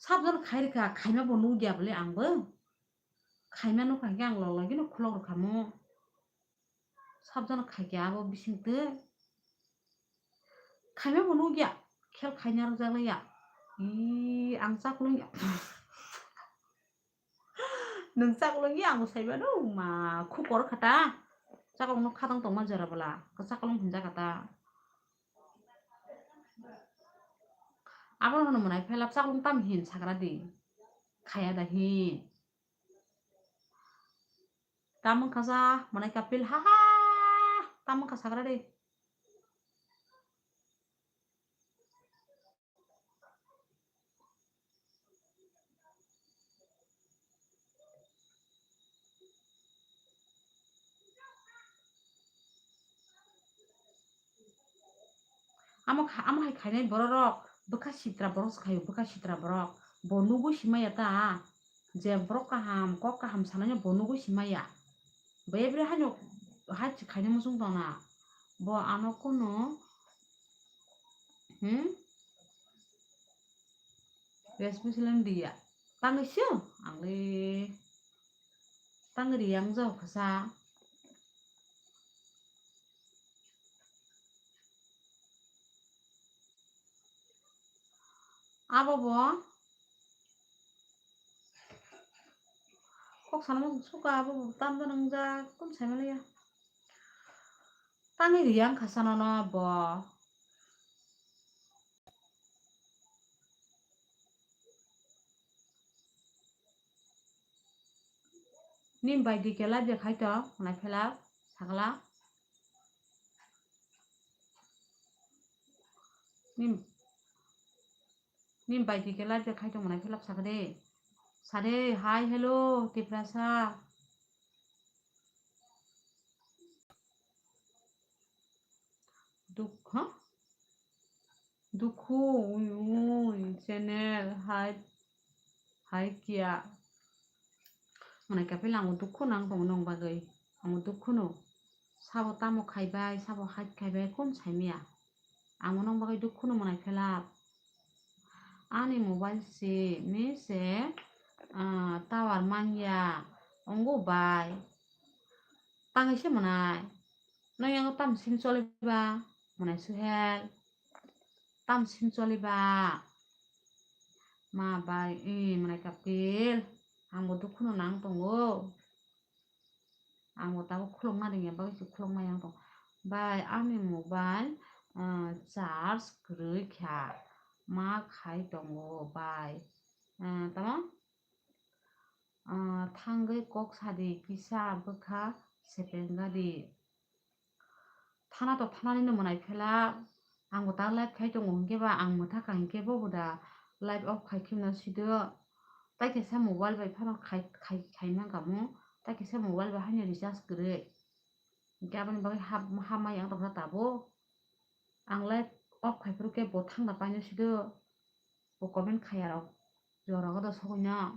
Sabjano khai rikha, khaima bo nukya bole ang bo. Khaima nukha hwnkhe ang log logino khulok rwkha mo. Sabjano khaikhe abo bisingtwi. Khaima bo nukya, khel khaina rwjak laiya. Ii, ang chaklung ya. Nwng chaklung ya, ang bo saimano, ma, khukor kha ta. Chaklung no khatang tongma jora bwla, chaklung hinjak kha ta. Abo no hwnwi mwnai phela chaklung tam hin sagra di. Khaya da hin. Tamung kasa, mwnai kapil, ha ha, tamung kasa gra de. Amo kha-, amo hai khainai bororok, bwkha sitra borok se khaio, bwkha sitra borok. Bo nugwi simaya ta. Je borok kaham, kok kaham sanaino bo nugwi si maya. Bo ebre haino hai si khaina muchung tongna. Bo ano kunu, hmm? Respect lam diya. Tangwi sio, angli. Tangwi riyang jao khasa. Abo bo kok sana muchung suka, abo bo tam da nangjak, kum sai maliya. Tangwi riyang khasa nono bo. Nim bai di kela je khai to, nai phela, sakla. Nim, nim bai di kela je khai to, nai phela, sakde. Sade, hi, hello, Tiprasa. Duk-, ha? Dukhu, ui, ui, channel, hai, hai kiya. Mane kapil ang dukhu nang tong nong bagwi. Ang dukhu no. Sabo tamo khaibai, sabo hai khaibai, kum saimia. Ang nong bagwi dukhu no mwnai phelap. Ani mobile si, mi se, ah, tower mangya, ongo bai. Tangwi se mwnai. Nang yang tam sim choli ba, mwnai Suhel. Tam sim choli ba. Ma bai, i, mwnai kapil. Ang bo dukhu no nang tongo. Ang bo tabuk khulukna ringya, bagwi se khulukma yang tong. Bai, ani mobile, ah, charge kwrwi kha, ma khai tongo, bai. Ah, tamo? Ah, thangwi kok sadi, kisa bwkha sepengadi. Thana to thanani no mwnai phela, ang bo ta live khai tongo hinkhe ba ang mwthakha hinkhe bo bo da live off khai khimna sido. Tai kaisa mobile bai phano khai, khai, khai nang kamo, tai kaisa mobile bai haino recharge kwrwi. Hinkhe aboni bagwi hap, hap mai ang tongkha tabuk. Ang live off khai phuru khe bo thangna paino sido. Bo comment khaya rok. Jora godo sogwi no.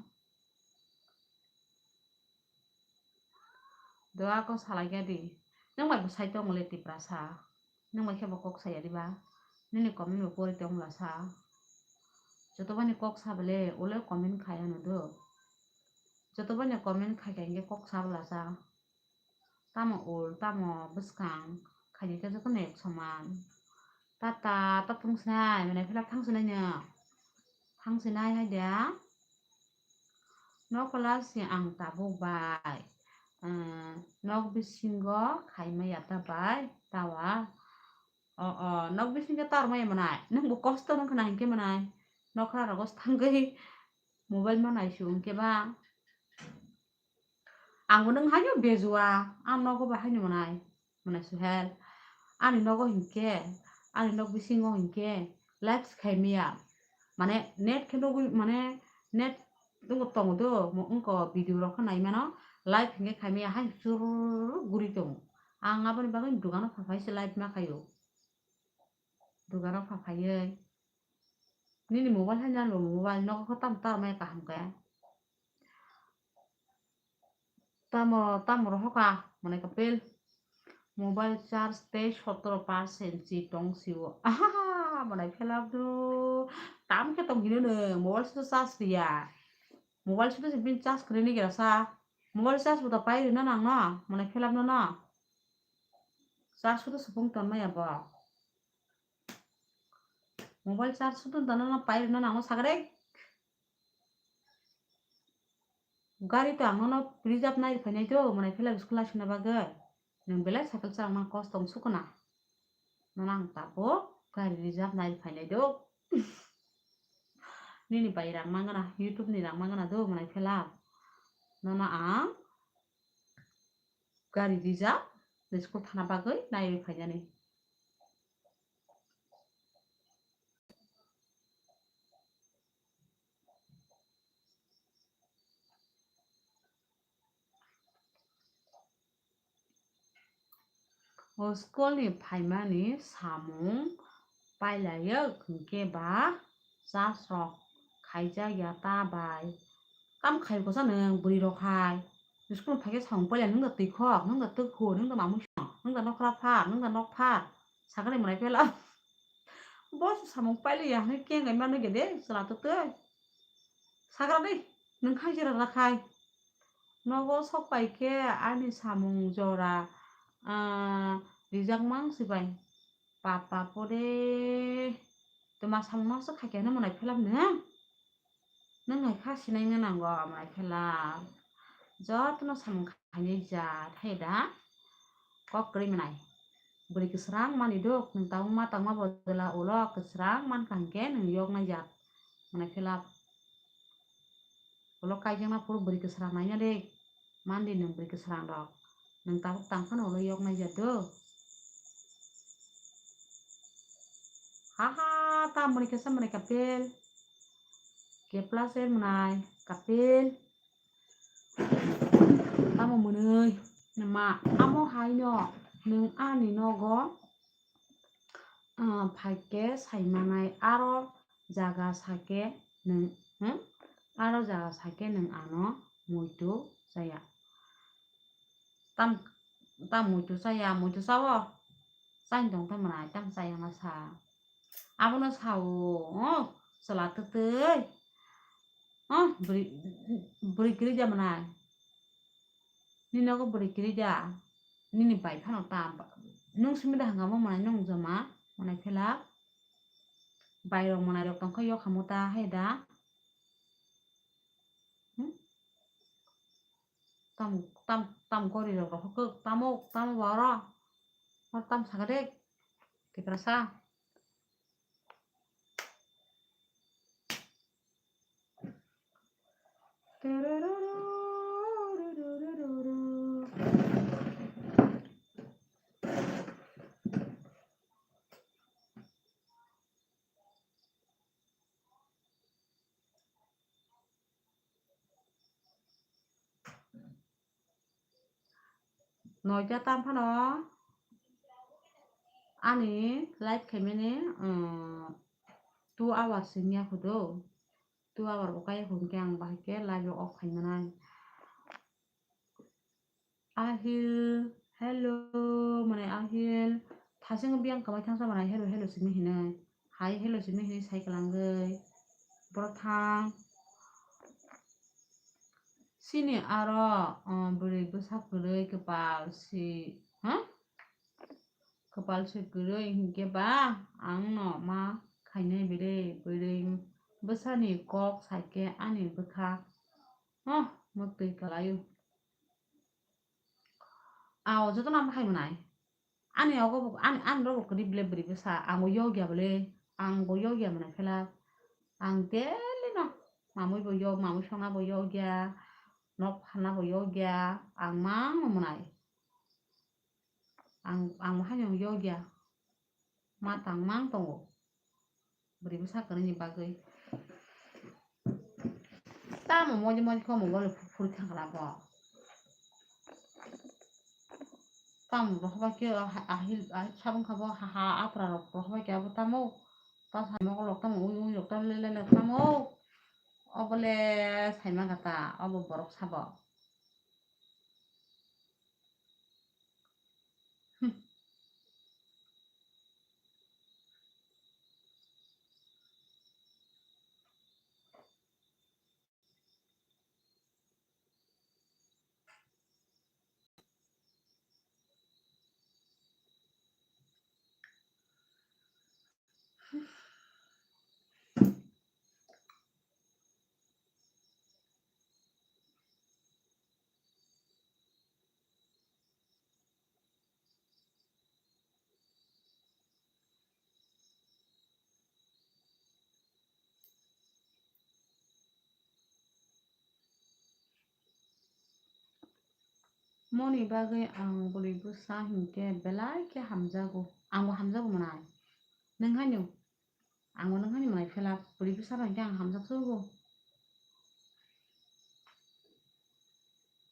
Doa ko salai gadi. Nang bai bo sai tongo le Tiprasa. Nang bai khe bo kok saya diba. Nini comment bo pori tong la sa. Joto bani kok sa bele ole comment khaya no do. Joto bani comment khai khai khe kok sa bla sa. Tamo ul, tamo bwskang, khaidi khe jotono ek soman. Tata, ta thung sinai, mane philak thang sinai no. Thang sinai hai da. Nok kwlak si ang tabuk bai. Ehm, nok bisingo khai maya ta bai, tawa. O, o, nok bisingo tar maya manai. Nwng bo kosto nang khna hinkhe manai. Nokra rogo thangwi mobile manai su hinkhe ba. Ang bo nwng haino bejua, ang nogo bo haino mwnai, mwnai Suhel. Ani nogo hinkhe, ani nok bisingo hinkhe live se khai maya. Mane net khe nugwi, mane net tongo, tongo do, mo wngkha video rok khe nai mano, live hinkhe khai maya, hai churr guri tongo. Ang aboni bagwi dogano pha phai se live ma khaio. Dogano pha phaiwi. Nini mobile haino ani bo mobile nogo khe tamo tar maya kaham khe. Tamo, tamo rohoka, mane kapil. Mobile charge tei sotoro percent si tong sio. Ahaha, mane phelap do. Tam khe tong hino no, mobile sudo charge riya. Mobile sudo si bin charge kwrwi ni gira sa. Mobile charge bo to pai rwna nang no, mane phelap no no. Charge sudo supung ton maya bo. Mobile charge sudo ton no pai rwna nang no sagre. Gari to ang nono reserve nai phainai do, mwnai phela school asina bagwi. Nwng belai cycle chwrangma kosto wng sukuna. Nono ang tabuk gari reserve nai phainai do. Nini bai rang mangana, YouTube ni rang mangana do, mwnai phela. Nono ang gari reserve, school thana bagwi naiwi phainani. O school ni phaimani samung pailaio hinkhe ba charge rok khaijak ya ta bai. Tam khai kosa nwng bwrwi rok hai. School phaikhe samung pailai nwng da twi khok, nwng da twkhur, nwng da mamung song, nwng da nokra phar, nwng da nok phar. Sakani mwnai phela. Bo samung pailiya hwnwi kengai mano gede chwla twtwi. Sagra dei, nwng khai jora rakhai. Nogo sok pai khe ani samung jora, ah, rijak mang si bai. Papa pore, twma samung no se khaikhe hwnwi mwnai phela nwng? Nwng hai kha sinai nang nango mwnai phela. Jotono samung khainai ja thai da. Kok kwrwi mwnai. Bwrwi kwsrang mani duk, nwng tabuk ma tangma bodol ulo kwsrang mankha hinkhe nwng yoknai jak mwnai phela. Ulo kaijakna phuru bwrwi kwsrang naina de. Mandi nwng bwrwi kwsrang rok. Nwng tabuk tang phano ulo yoknai jak do. Haha, ta mwnwi khe sa mwnwi kapel. Kepla se mwnai kapel. Tamo mwnwi ma amo haino nwng ani nogo, ah, phaikhe saimanai aro jaga sakhe nwng, hmm? Aro jaga sakhe nwng ano muitu chaya. Tam, tam muitu chaya, muitu chawo? Chaini tong tamo nai, tam chaya ma sa. Abono sao, oh, chwla twtwi. Oh, bwrwi, bwrwi kwrwi ja mwnai. Nini nogo bwrwi kwrwi ja. Nini bai phano ta. Nwng simi da hwnka bo mwnai nwng joma. Mwnai phela. Bai rok mwnai rok tongkha yok hamu ta hai da. Hmm? Tam, tam, tam gori rok rok kok tamo, tamo boro. Hor tam saka de. Tiprasa. Noita tam phano ani live khaimani, um, two hours wngya khudu. Two hour bo kaya hwn khe ang bahai khe live o off khai manai. Ahil, hello, mane Ahil, thasing biyang kamai thangsa manai hello, hello simi hinai. Hai hello simi hinai sai kalangwi. Boro thang. Sini aro, uh, bwrwi bwsa kwrwi kwpal si, ha? Kwpal se kwrwi hinkhe ba ang no ma khainai bwrwi, bwrwi bwsani kok saikhe ani bwkha, oh, mwktwi kwlaio. Ao jotono ang bahai mwnai. Ani ogo bo, ani, ani rogo kwrwi bwle bwrwi bwsa, ang bo yokya bwle, ang bo yokya mwnai phela. Ang daily no mamwi bo yok, mamwi songna bo yokya, nok phanna bo yokya, ang mang mwnai. Ang, ang bo haino yokya. Ma tang mang tongo. Bwrwi bwsa kwrwini bagwi. Tamo moji moji khe omo bole phuri thangla bo. Tamo rohorbai khe ahil, ahil sabung kha bo ha, ha, apra rok rohorbai khe abo tamo. Ta saimok rok tamo ui ui rok tamo le le le tamo. Obole saima kha ta, obo borok sabo. Moni bagwi ang bwrwi bwsa hinkhe belai khe hamjago. Ang bo hamjago mwnai. Nwng haino? Ang bo nwng haino mwnai phela bwrwi bwsa bai khe ang hamjak sugo.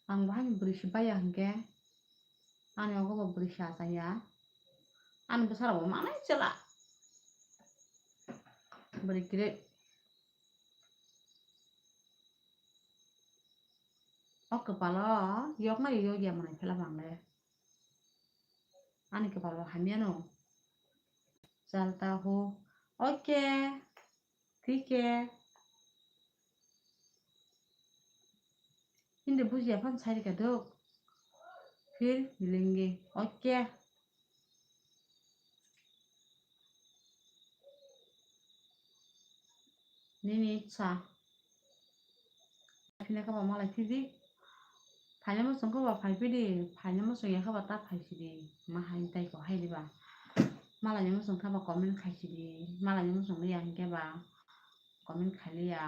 Ang bo haino bwrwi se baiya hinkhe. Ani ogo bo bwrwi se achaiya. Ani bwsa rok bo manai chwla. Bwrwi kwrwi. O kwpalo yokna yokya mwnai phela bang le. Ani kwpalo hamyano. Chalta ho. Okay. Thik hai. Hindi bujiya phan sai rika dok. Phir milengi. Okay. Nini sa. Phina kha ba malai phidi. Phaina muchung kha ba phai phidi. Phaina muchung ya kha ba ta phai phidi. Ma hai tai ko hai diba. Malai ni muchung kha ba comment khai phidi. Malai ni muchung ya hinkhe ba comment khai liya.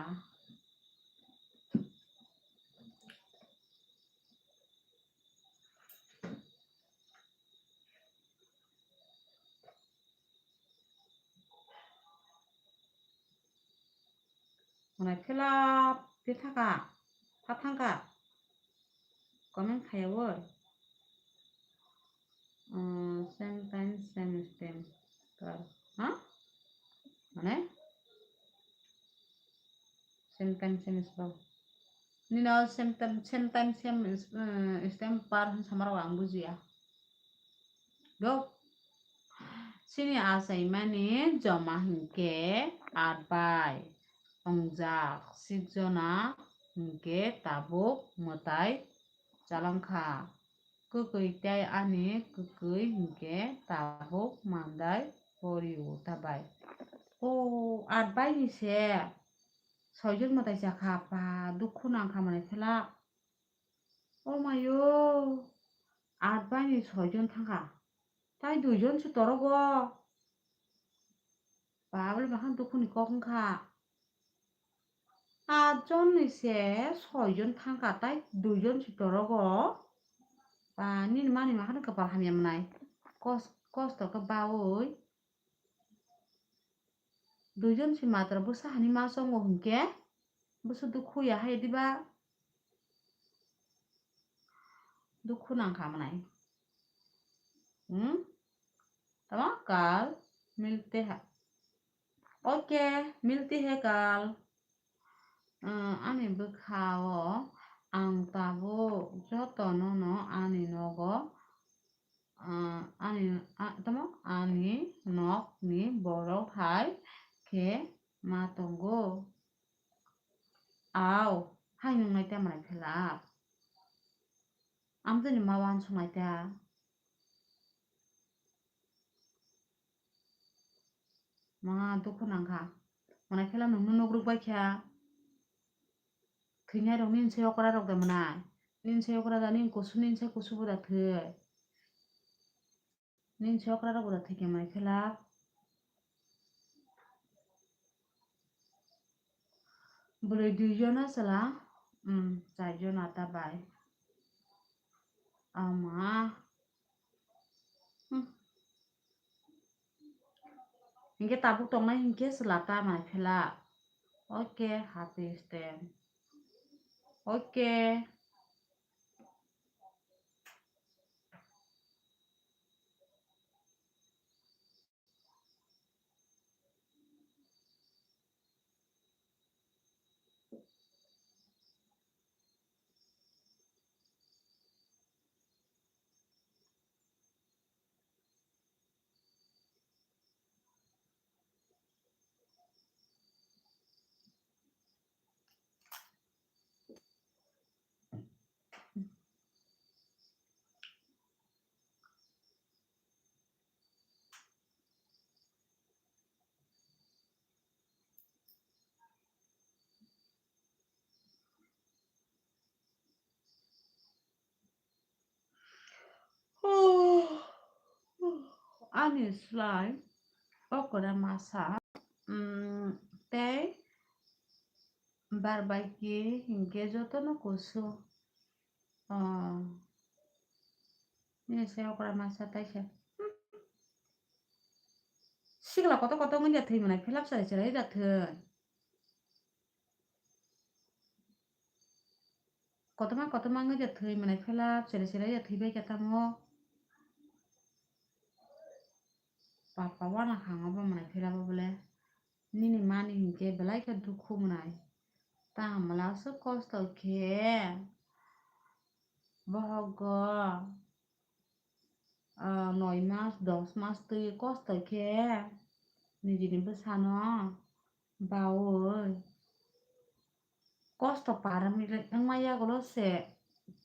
Mwnai phela twi thangkha, tha thangkha. Comment khaya o. Umm, same time, same stem. Ha? Mane? Same time, same spell. Nino same time, same time, same, uh, stem par hwn samaro ang bujiya. Dok. Chini achaimani joma hinkhe atbai ongjak, sikjona hinkhe tabuk mwtai chalangkha. Kwkwi tei ani kwkwi hinkhe tabuk mandai porio tabai. O atbai ni se soijon mwtai chakha, ba dukhu nangkha mwnai phela. O mayo, atbai ni soijon thangkha. Tai duijon se torogo. Ba, abole bakhan dukhu ni kok wngkha. Atjon ni se soijon thangkha, tai duijon se torogo. Ba, nini mani makhano kwpal hamya mwnai. Kos-, kosto khe baui. Duijon se matra bwsa hani ma chongo hinkhe, bwsa dukhu ya hai diba? Dukhu nangkha mwnai. Hmm? Tamo kal milte hai. Okay, milte hai kal. Uh, ani bwkha o ang tabuk jotono no ani nogo, uh, ani, a-, tamo ani nok ni borok hai khe ma tongo. Au, hai nungnai ta mwnai phela. Amtwini ma wansuknai ta. Ma dukhu nangkha. Mwnai phela nwngno nuk rwk bai kha. Thwinai rok nini se okra rok da mwnai. Nini se okra da nini kusu, nini se kusu bo da thwi. Nini se okra rok bo da thwi khe mwnai phela. Bwrwi dui jona chwla, um, char jona ta bai. Ama. Hmm. Hinkhe tabuk tongnai hinkhe chwla ta mwnai phela. Okay, happy stand. Okay. Ani slai okra masa, mm, tei bar bai khe hinkhe jotono kusu. Oh. Nini se okra masa taisa. Hmm. Sikla kotor kotor wngya thwi mwnai philap chwrai chwrai da thwi. Kotorma kotorma wngya thwi mwnai philap chwrai chwrai da thwi bai kha tamo. Papa wana khango bo mwnai philap bo bole. Nini mani hinkhe belai khe dukhu mwnai. Tamo aswk kosto khe. bohogo, ah, noi mas, dos mas twi kosto khe nijini bwsano baui kosto paramili wngma yagulo se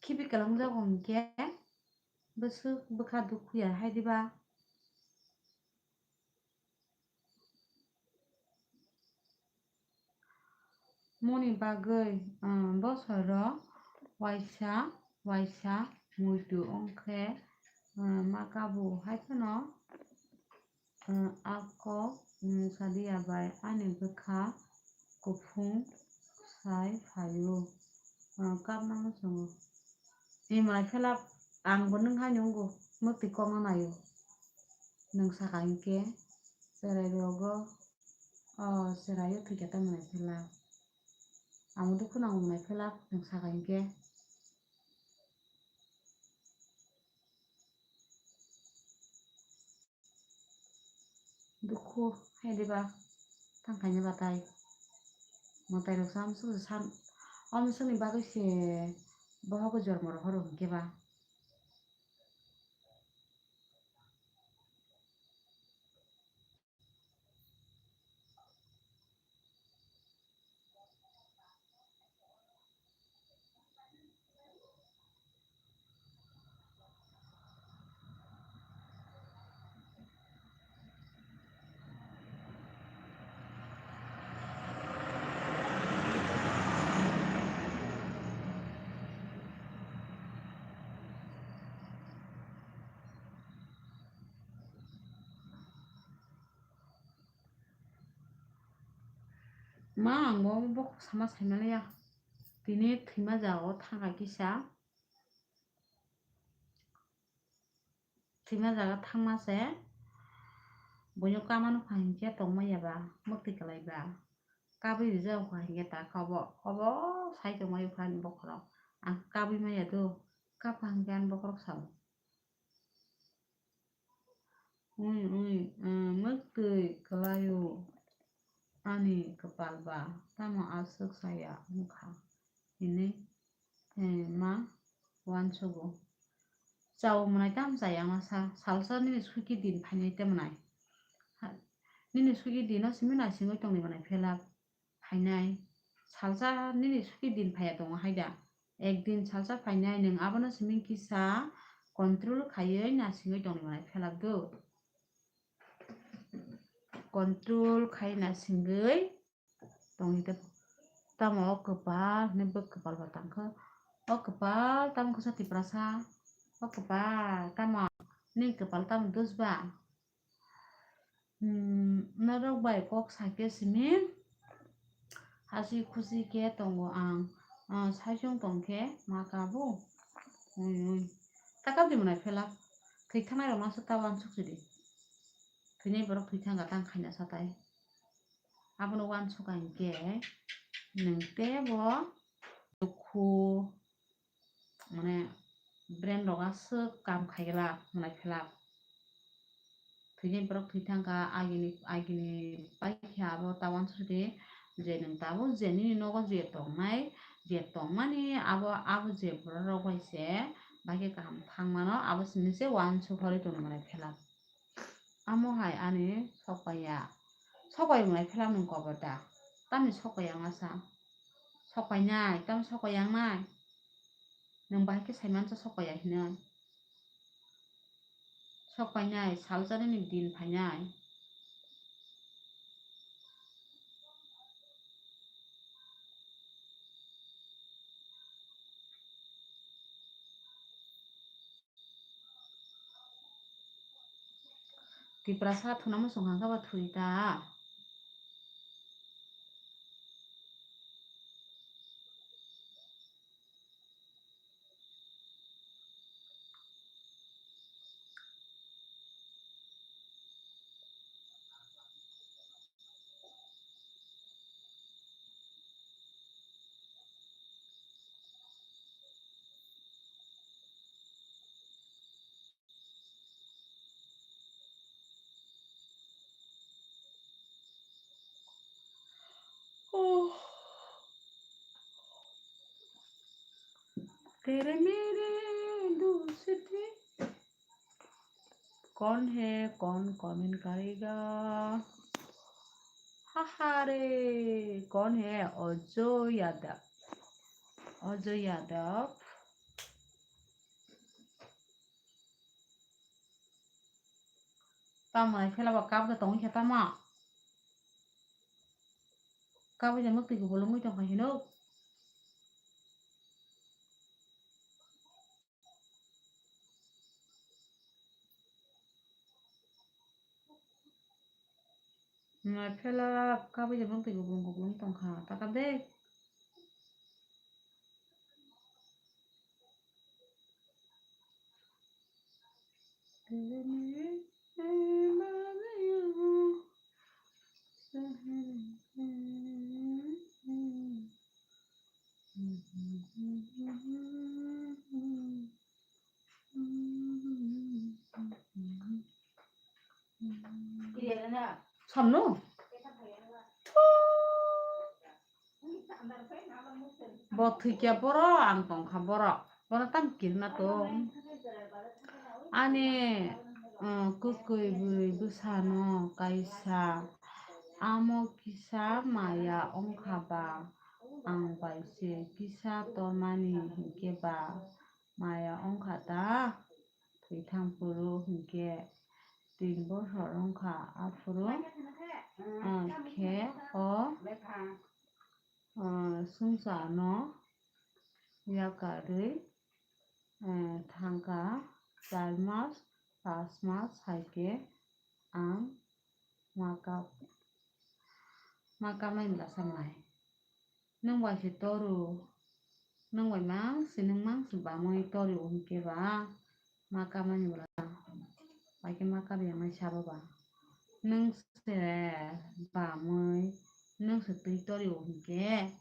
khibi kwlwng jago hinkhe bwswk bwkha dukhu ya hai diba? Moni bagwi, um, bosoro waisa waisa muitu wngkhe, um, ma kabu hai phano, um, ako, um, sadia bai ani bwkha kuphung sai phaio, um, kapna muchungo. Imai phela ang bo nwng hai nungo, mwktwi kokno naio. Nwng saka hinkhe cherai rogo, o cheraio thwikhe tamo nai phela. Ang bo dukhu nango nai phela nwng saka hinkhe. Dukhu hai diba, tang khaina batai. Mwtai rok sam suk san, om sukni bagwi se bohogo jormo rohoro hinkhe ba. Ma, ang bo bokhok sama saimaliya. Tini thwima jagao thangkha kisa. Thwima jaga thangma se. Buino kama nukha hinkhe tongma yaba, mwktwi kwlaiba. Kabwi rijak kha hinkhe ta kha obo, obo sai tongma yokha ani bokhorok. Ang kabwi maya do, kapha hinkhe ani bokhorok sao. Ui, ui, eh, mwktwi kwlaio ani kwpal ba, tamo aswk saya wngkha hinwi, eh, ma uansugo. Chao mwnai tamo chaya masa, salsa nini suki din phainai te mwnai. Ha, nini suki dino simi naisingwi tongni mwnai phelak. Phainai. Salsa nini suki din phaiya tongo hai da? Ek din salsa phainai, nwng abono simi kisa control khaiwi nasingwi tongni mwnai phelak do. Control khai nasingwi tongni de. Tamo o kwpal hinwi bwk kwpal ba tangkha. O kwpal tamo kisa Tiprasa. O kwpal tamo nini kwpal tamo dusba. Hmm, norok bai kok sakhe simi hasi khusi khe tongo ang. Ah, saichung tongkhe ma kabo. Ui, ui. Ta kabdi mwnai phelak. Thwi thangnai rok masa ta uansuk sidi. Thwinai borok thwi thangkha tang khaina satai. Abono uansuk ang khe nwng tebo dukhu mane brain rok aswk kam khaigwlak mwnai phelak. Thwinai borok thwi thangkha, agini, agini paikha abo ta uansukdi je nwng tabuk je nini nogo je tongnai, je tongmani abo, abo je borok rok bai se bai khe kaham thangmano abo sini se uansuk hori tongmani phelak. Amo hai ani sokpaiya. Sokpai wngnai phelam nwng kobor da? Tamni sokpai yang asa? Sokpainai, tamo sokpai yang nai? Nwng bahai khe saimansa sokpaiya hinwi. Sokpainai, salsa nini din phainai. Tiprasa thuna muchung hangkha ba thwi ta. Oh. तेरे मेरे दूसरी। कौन है, कौन comment करेगा? हाहा रे, कौन है? अजय यादव। अजय Yadav. Tamo hai phela bo kap de tongwi khe tamo. Kabwi de mwktwi kubulungwi tongkha hinwi. Nai phela kabwi de mwktwi kubulung kubulung tongkha, ta kap de. Samno? Thu. Bo thwikya borok, ang tongkha borok. Bono tamo kirna tong. Ani, uh, kwkwi bwrwi bwsano kaisa. Amo kisa maya wngkha ba, ang bai se kisa tormani hinkhe ba maya wngkha ta? Thwithang phuru hinkhe tin bochor wngkha, aphuru, ah, khe o, ah, swngcharno yakarwi, eh, thangkha char mas, pas mas hai khe ang ma kap, ma kapnai bwla sanai. Nwng bai se toru, nwng bai mang se, nwng mang se bamwi toru hinkhe ba ma kapmani bwla, bai khe ma kap yangnai sabo ba. Nwng se bamwi, nwng se twi toru hinkhe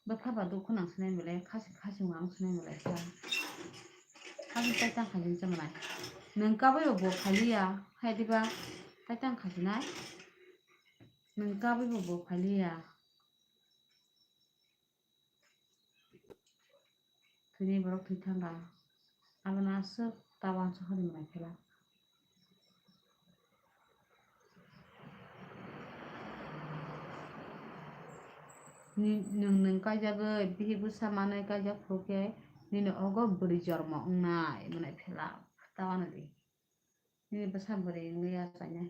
bwkha ba dukhu nang sinai belai, khasi khasi wng ang sinai belai kha. Khasi tai tang khaijin chamanai. Nwng kabwi bo bo khailiya, hai diba tai tang khaijinai. Nwng kabwi bo bo khailiya. Thwini borok thwi thangkha. Abono aswk ta uansuk hwnwi mwnai phela. Ni-, nwng, nwng kaijagwi bihik bwsa manwi kaijak phuru khe nini ogo bwrwi jormo wngnai mwnai phela ta uanadi. Nini bwsa bwrwi wngwi ya chainai.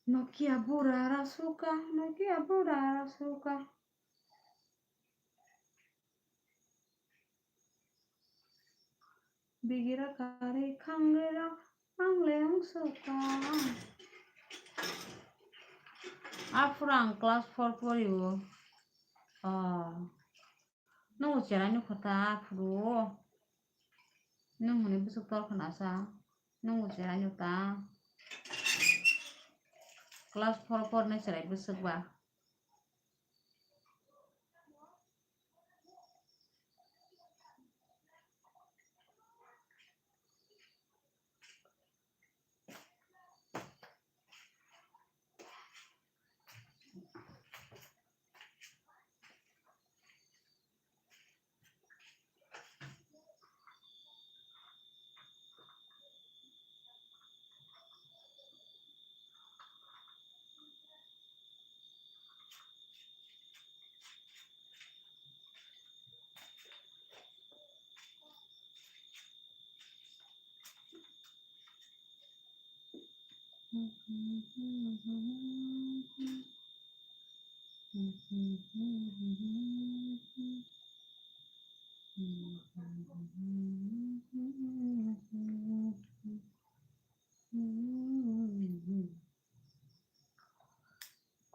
Nokia bura rasuka, Nokia bura rasuka. Bigira kari khangrira, ang le ang suka. Aphuru ang class four pori o. Oh. Nwng bo cherai nukha ta aphuru. Nwng hwnwi bwswk tor khna sa. Nwng bo cherai nuk ta. Class four pornai cherai bwswk ba.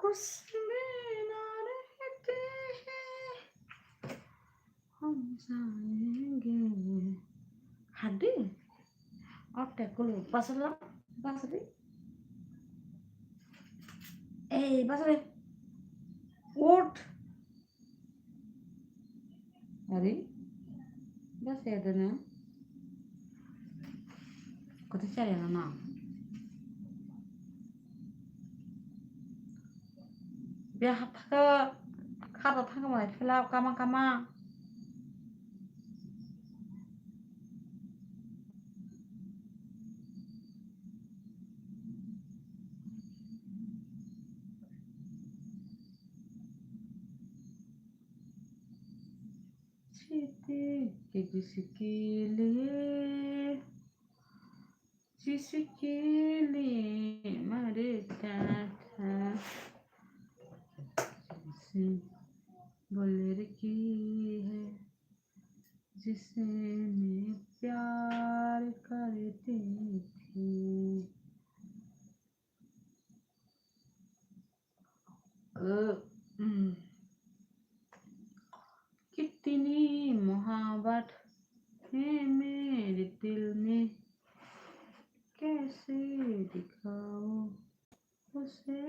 कुछ भी ना रहते हैं हम जाएंगे। Hadi? Otte kulu basala, basadi. Ei, basadi. What? Ari? Bas ya dana. Kote chari na na. Be hathaka khado thangma lai phela kama kama. Siti ke jisikili, jisikili mare tata, jisi bole ki hai, jisne pyar karte thi. अ, उम। कितनी मोहब्बत है मेरे दिल में, कैसे दिखाऊं उसे,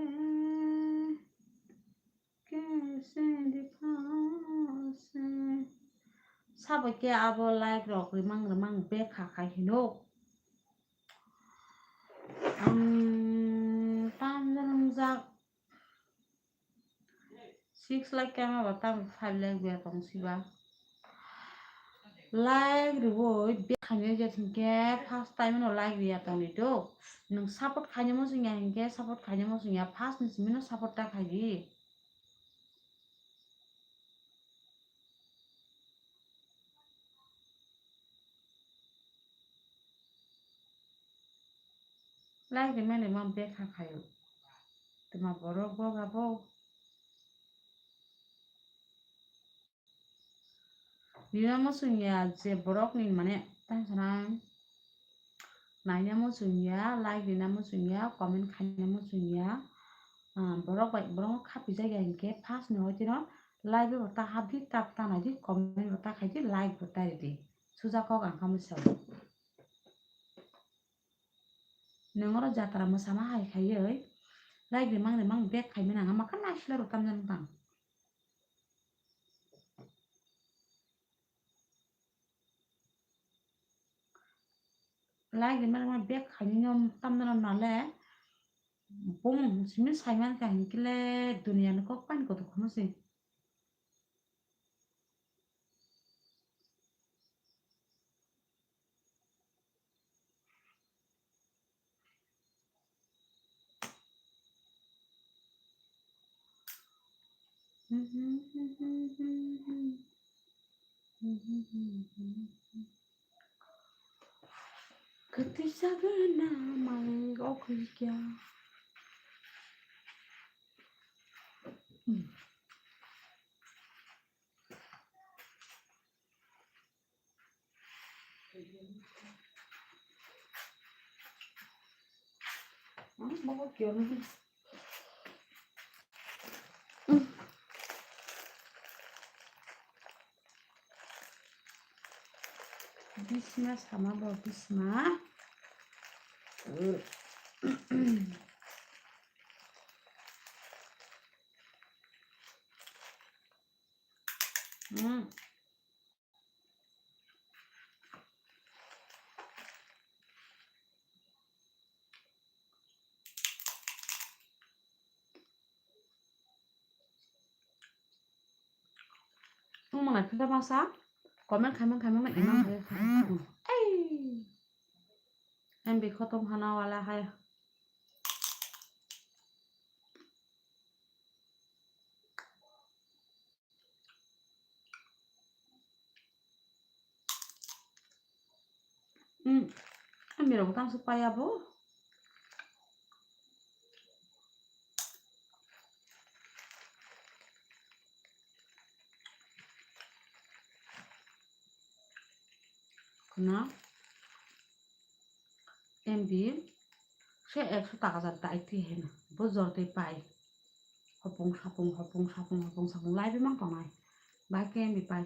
कैसे दिखाऊं उसे। Sabo khe abo like rok rimang rimang bekha khai hino. Ang tam jak six lakh khe ama ba tam five lakh biya tong siba. Like riwi bek khainai je thingkhe first time no like riya tongni do. Nwng support khainai muchung ya hinkhe support khainai muchung ya, first ni simi no support ta khaidi. Like rimani ma bekha khaio. Tuma borok boga bo. Rina muchung ya je borok ni mane tang sana naina muchung ya, like rina muchung ya, comment khaina muchung ya. Ah, borok bai borok no khapi jak ya hinkhe first ni hoi tino like bo ta hapdi, ta ta naidi, comment bo ta khaidi, like bo ta ridi. Suja kok ang kamo sao. Nwng oro jatra mwsama hai khaiwi like rimang rimang bek khaimani ang ama khe naisle rw tamjani tang. Like rimang rimang bek khaimani tamjani nale bumung simi saiman kha hinkhe le duniya ni kok pani kotor kheno se. Kwtwi sagana mai okhuikya. Bisma sama bo bisma. Hmm. Tongmani khe masa comment khaimang khaimang no imang hai. Ei. M B khotom hana wala hai. Hmm, amirok tang su paya bo. Khna M B se ekso taka jat dai twi heno bo jor twi pai. Hopung sapung, hopung sapung, hopung sapung lai bi mang tongnai. Bai khe M B pai.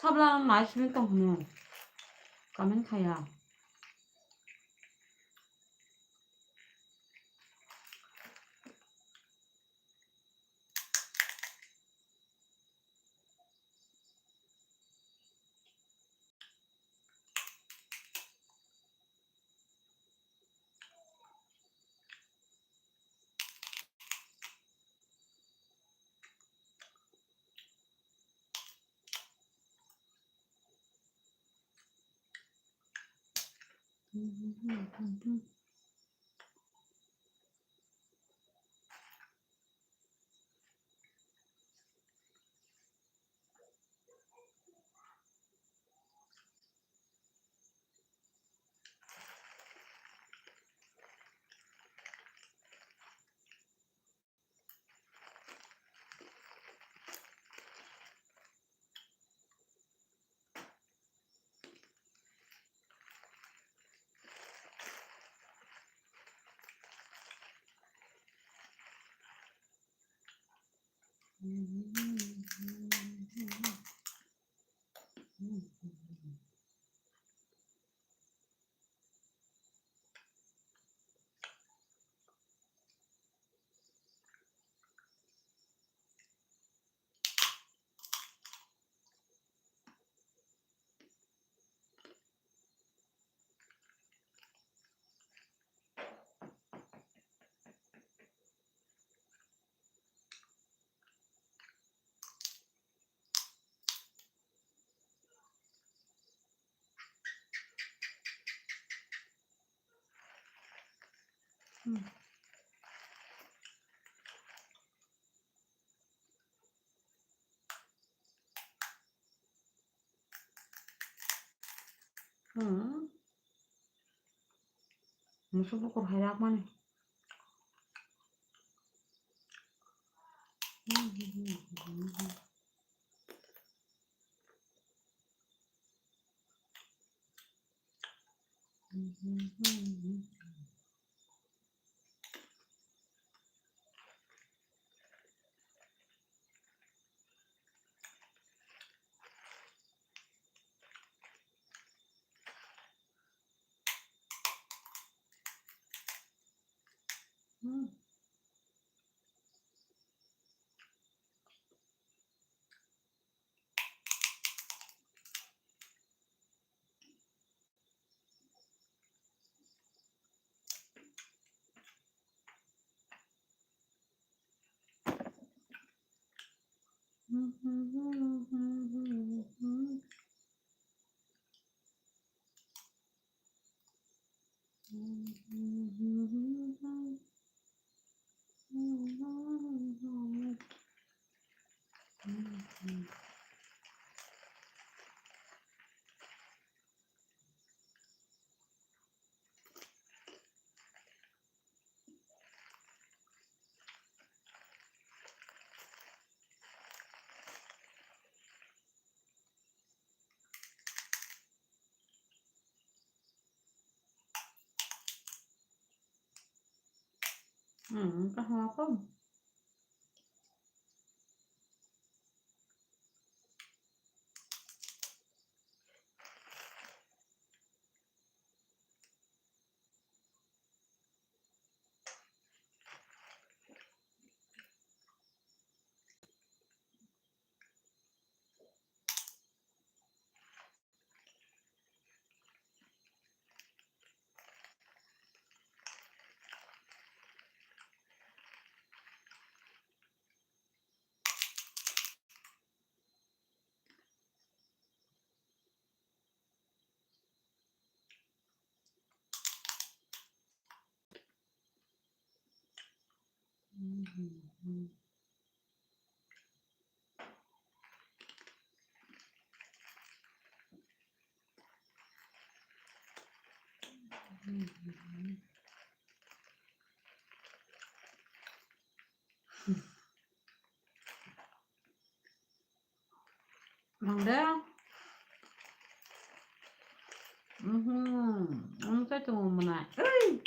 Sabla nai simi tong hwnwi comment khaya. Hmm. Hmm. Musuk bukur hai rak mani. Hmm. Hmm, kaham ako. Mangde. Mhm. Ang sa tu mana. Ui.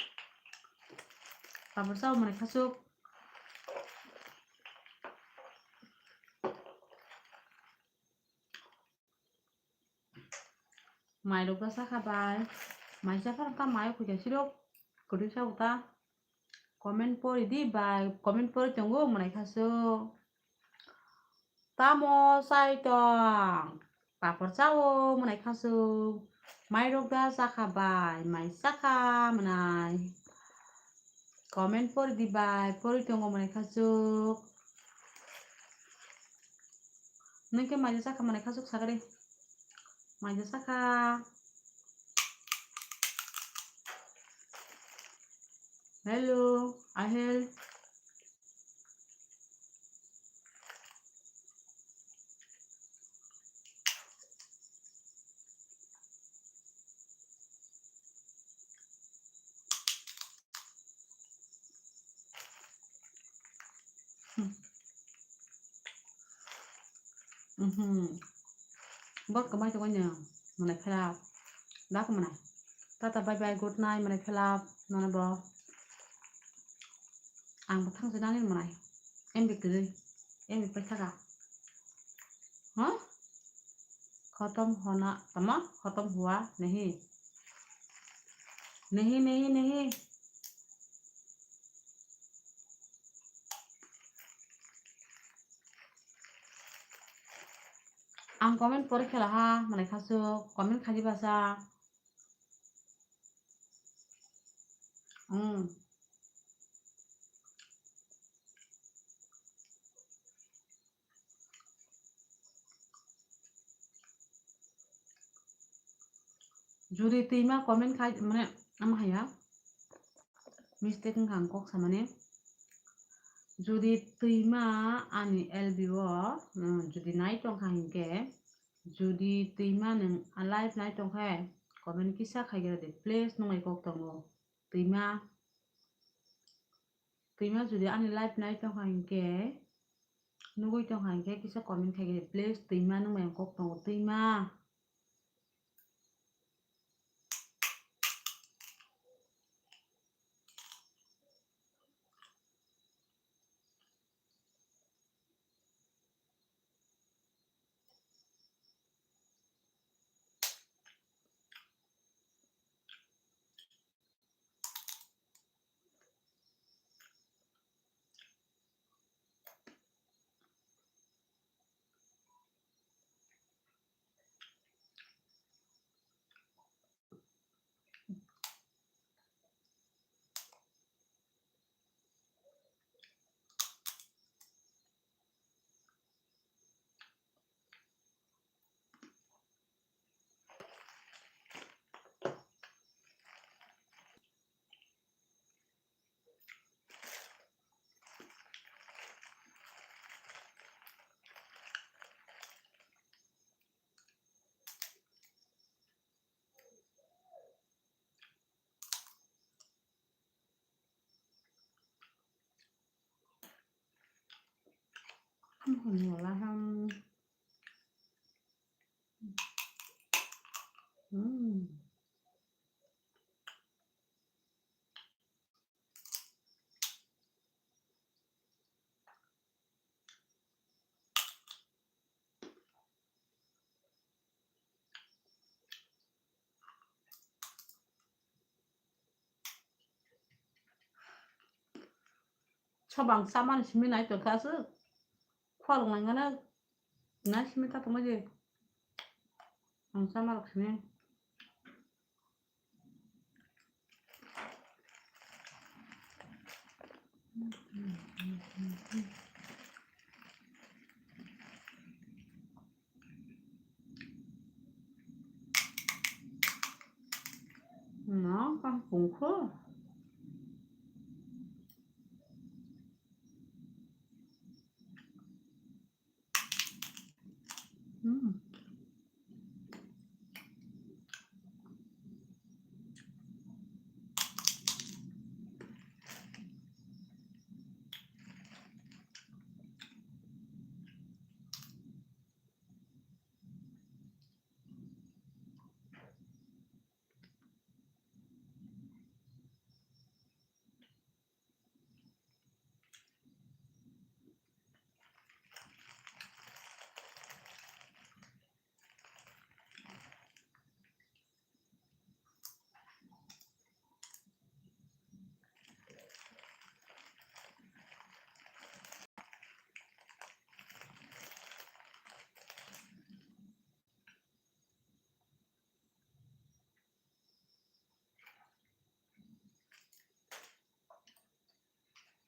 Kabar sa mana kasuk. Mai rok da sakha bai. Mai cha phano ta mai o khuja sirok. Kwtwi sa ta. Comment pori di bai. Comment pori tongo mwnai kha su. Tamo chai tong? Papor chao mwnai kha su. Mai rok da sakha bai. Mai sakha mwnai. Comment pori di bai, pori tongo mwnai khasuk. Nwng khe maija sakha mwnai khasuk sakari. Maija sakha. Hello, Ahel. Mhm. Bot kwmai tongo nw, mwnai khelap. Da khe mwnai. Tata bye bye, good night, mwnai khelap. Nono bo. Ang bo thang sinani mwnai. M B kwrwi. M B paithaka. Huh? Khotom hona, tama? Khotom hua nahi. Nahi, nahi, nahi. Ang comment pore khela ha, mwnai khasu comment khaji basa. Hmm. Jodi twima comment khai, mane, ama haya. Mistake wngkha ang kok samani. Jodi twima ani L B o, mm, jodi nai tongkha hinkhe, jodi twima nwng a live nai tongkhe, comment kisa khai gra di, please, nung bai kok tongo. Twima, twima jodi ani live nai tongkha hinkhe, nugui tongkha hinkhe, kisa comment khai gra di, please, twima, nung bai kok tongo, twima. Hmm. Sobang samani simi nai tongkha aswk. Khwalwng nai gana nai simi ta tongma je. Ang sama rok simi. No, kang pungkho. Hmm.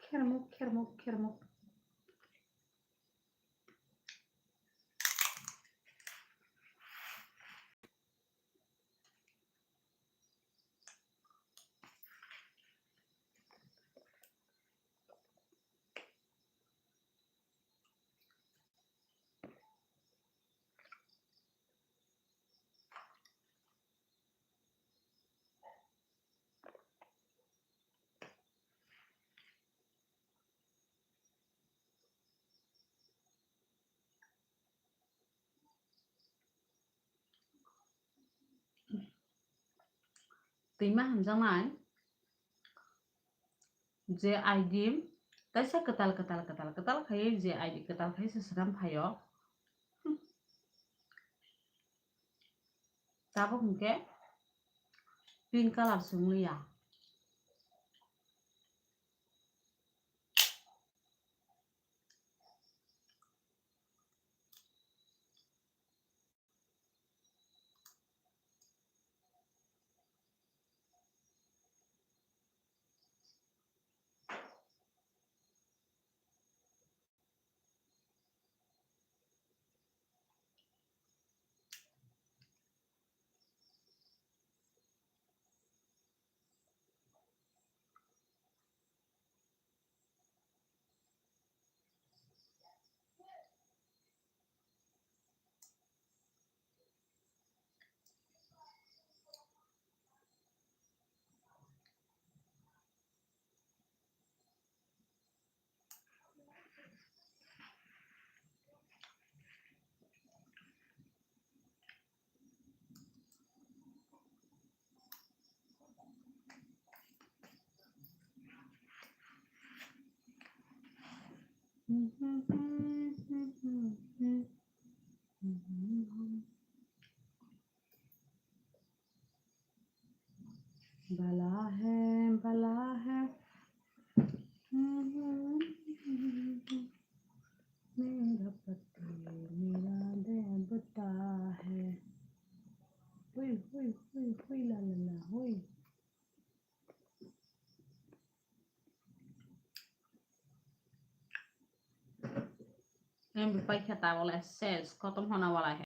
khermuk, khermuk, khermuk. Twima hamjaknai je I D, kaisa kwtal, kwtal, kwtal, kwtal khaiwi je I D kwtal khai se swnam phaio. Hmm. Tabuk hinkhe pink colour se wng liya. Bala hai, bala hai. मेरा पति मेरा देवता है। Hui, hui, hui, hui, la, la, la, hui. Em, pai khe ta wala ses, kotom hona wala hai.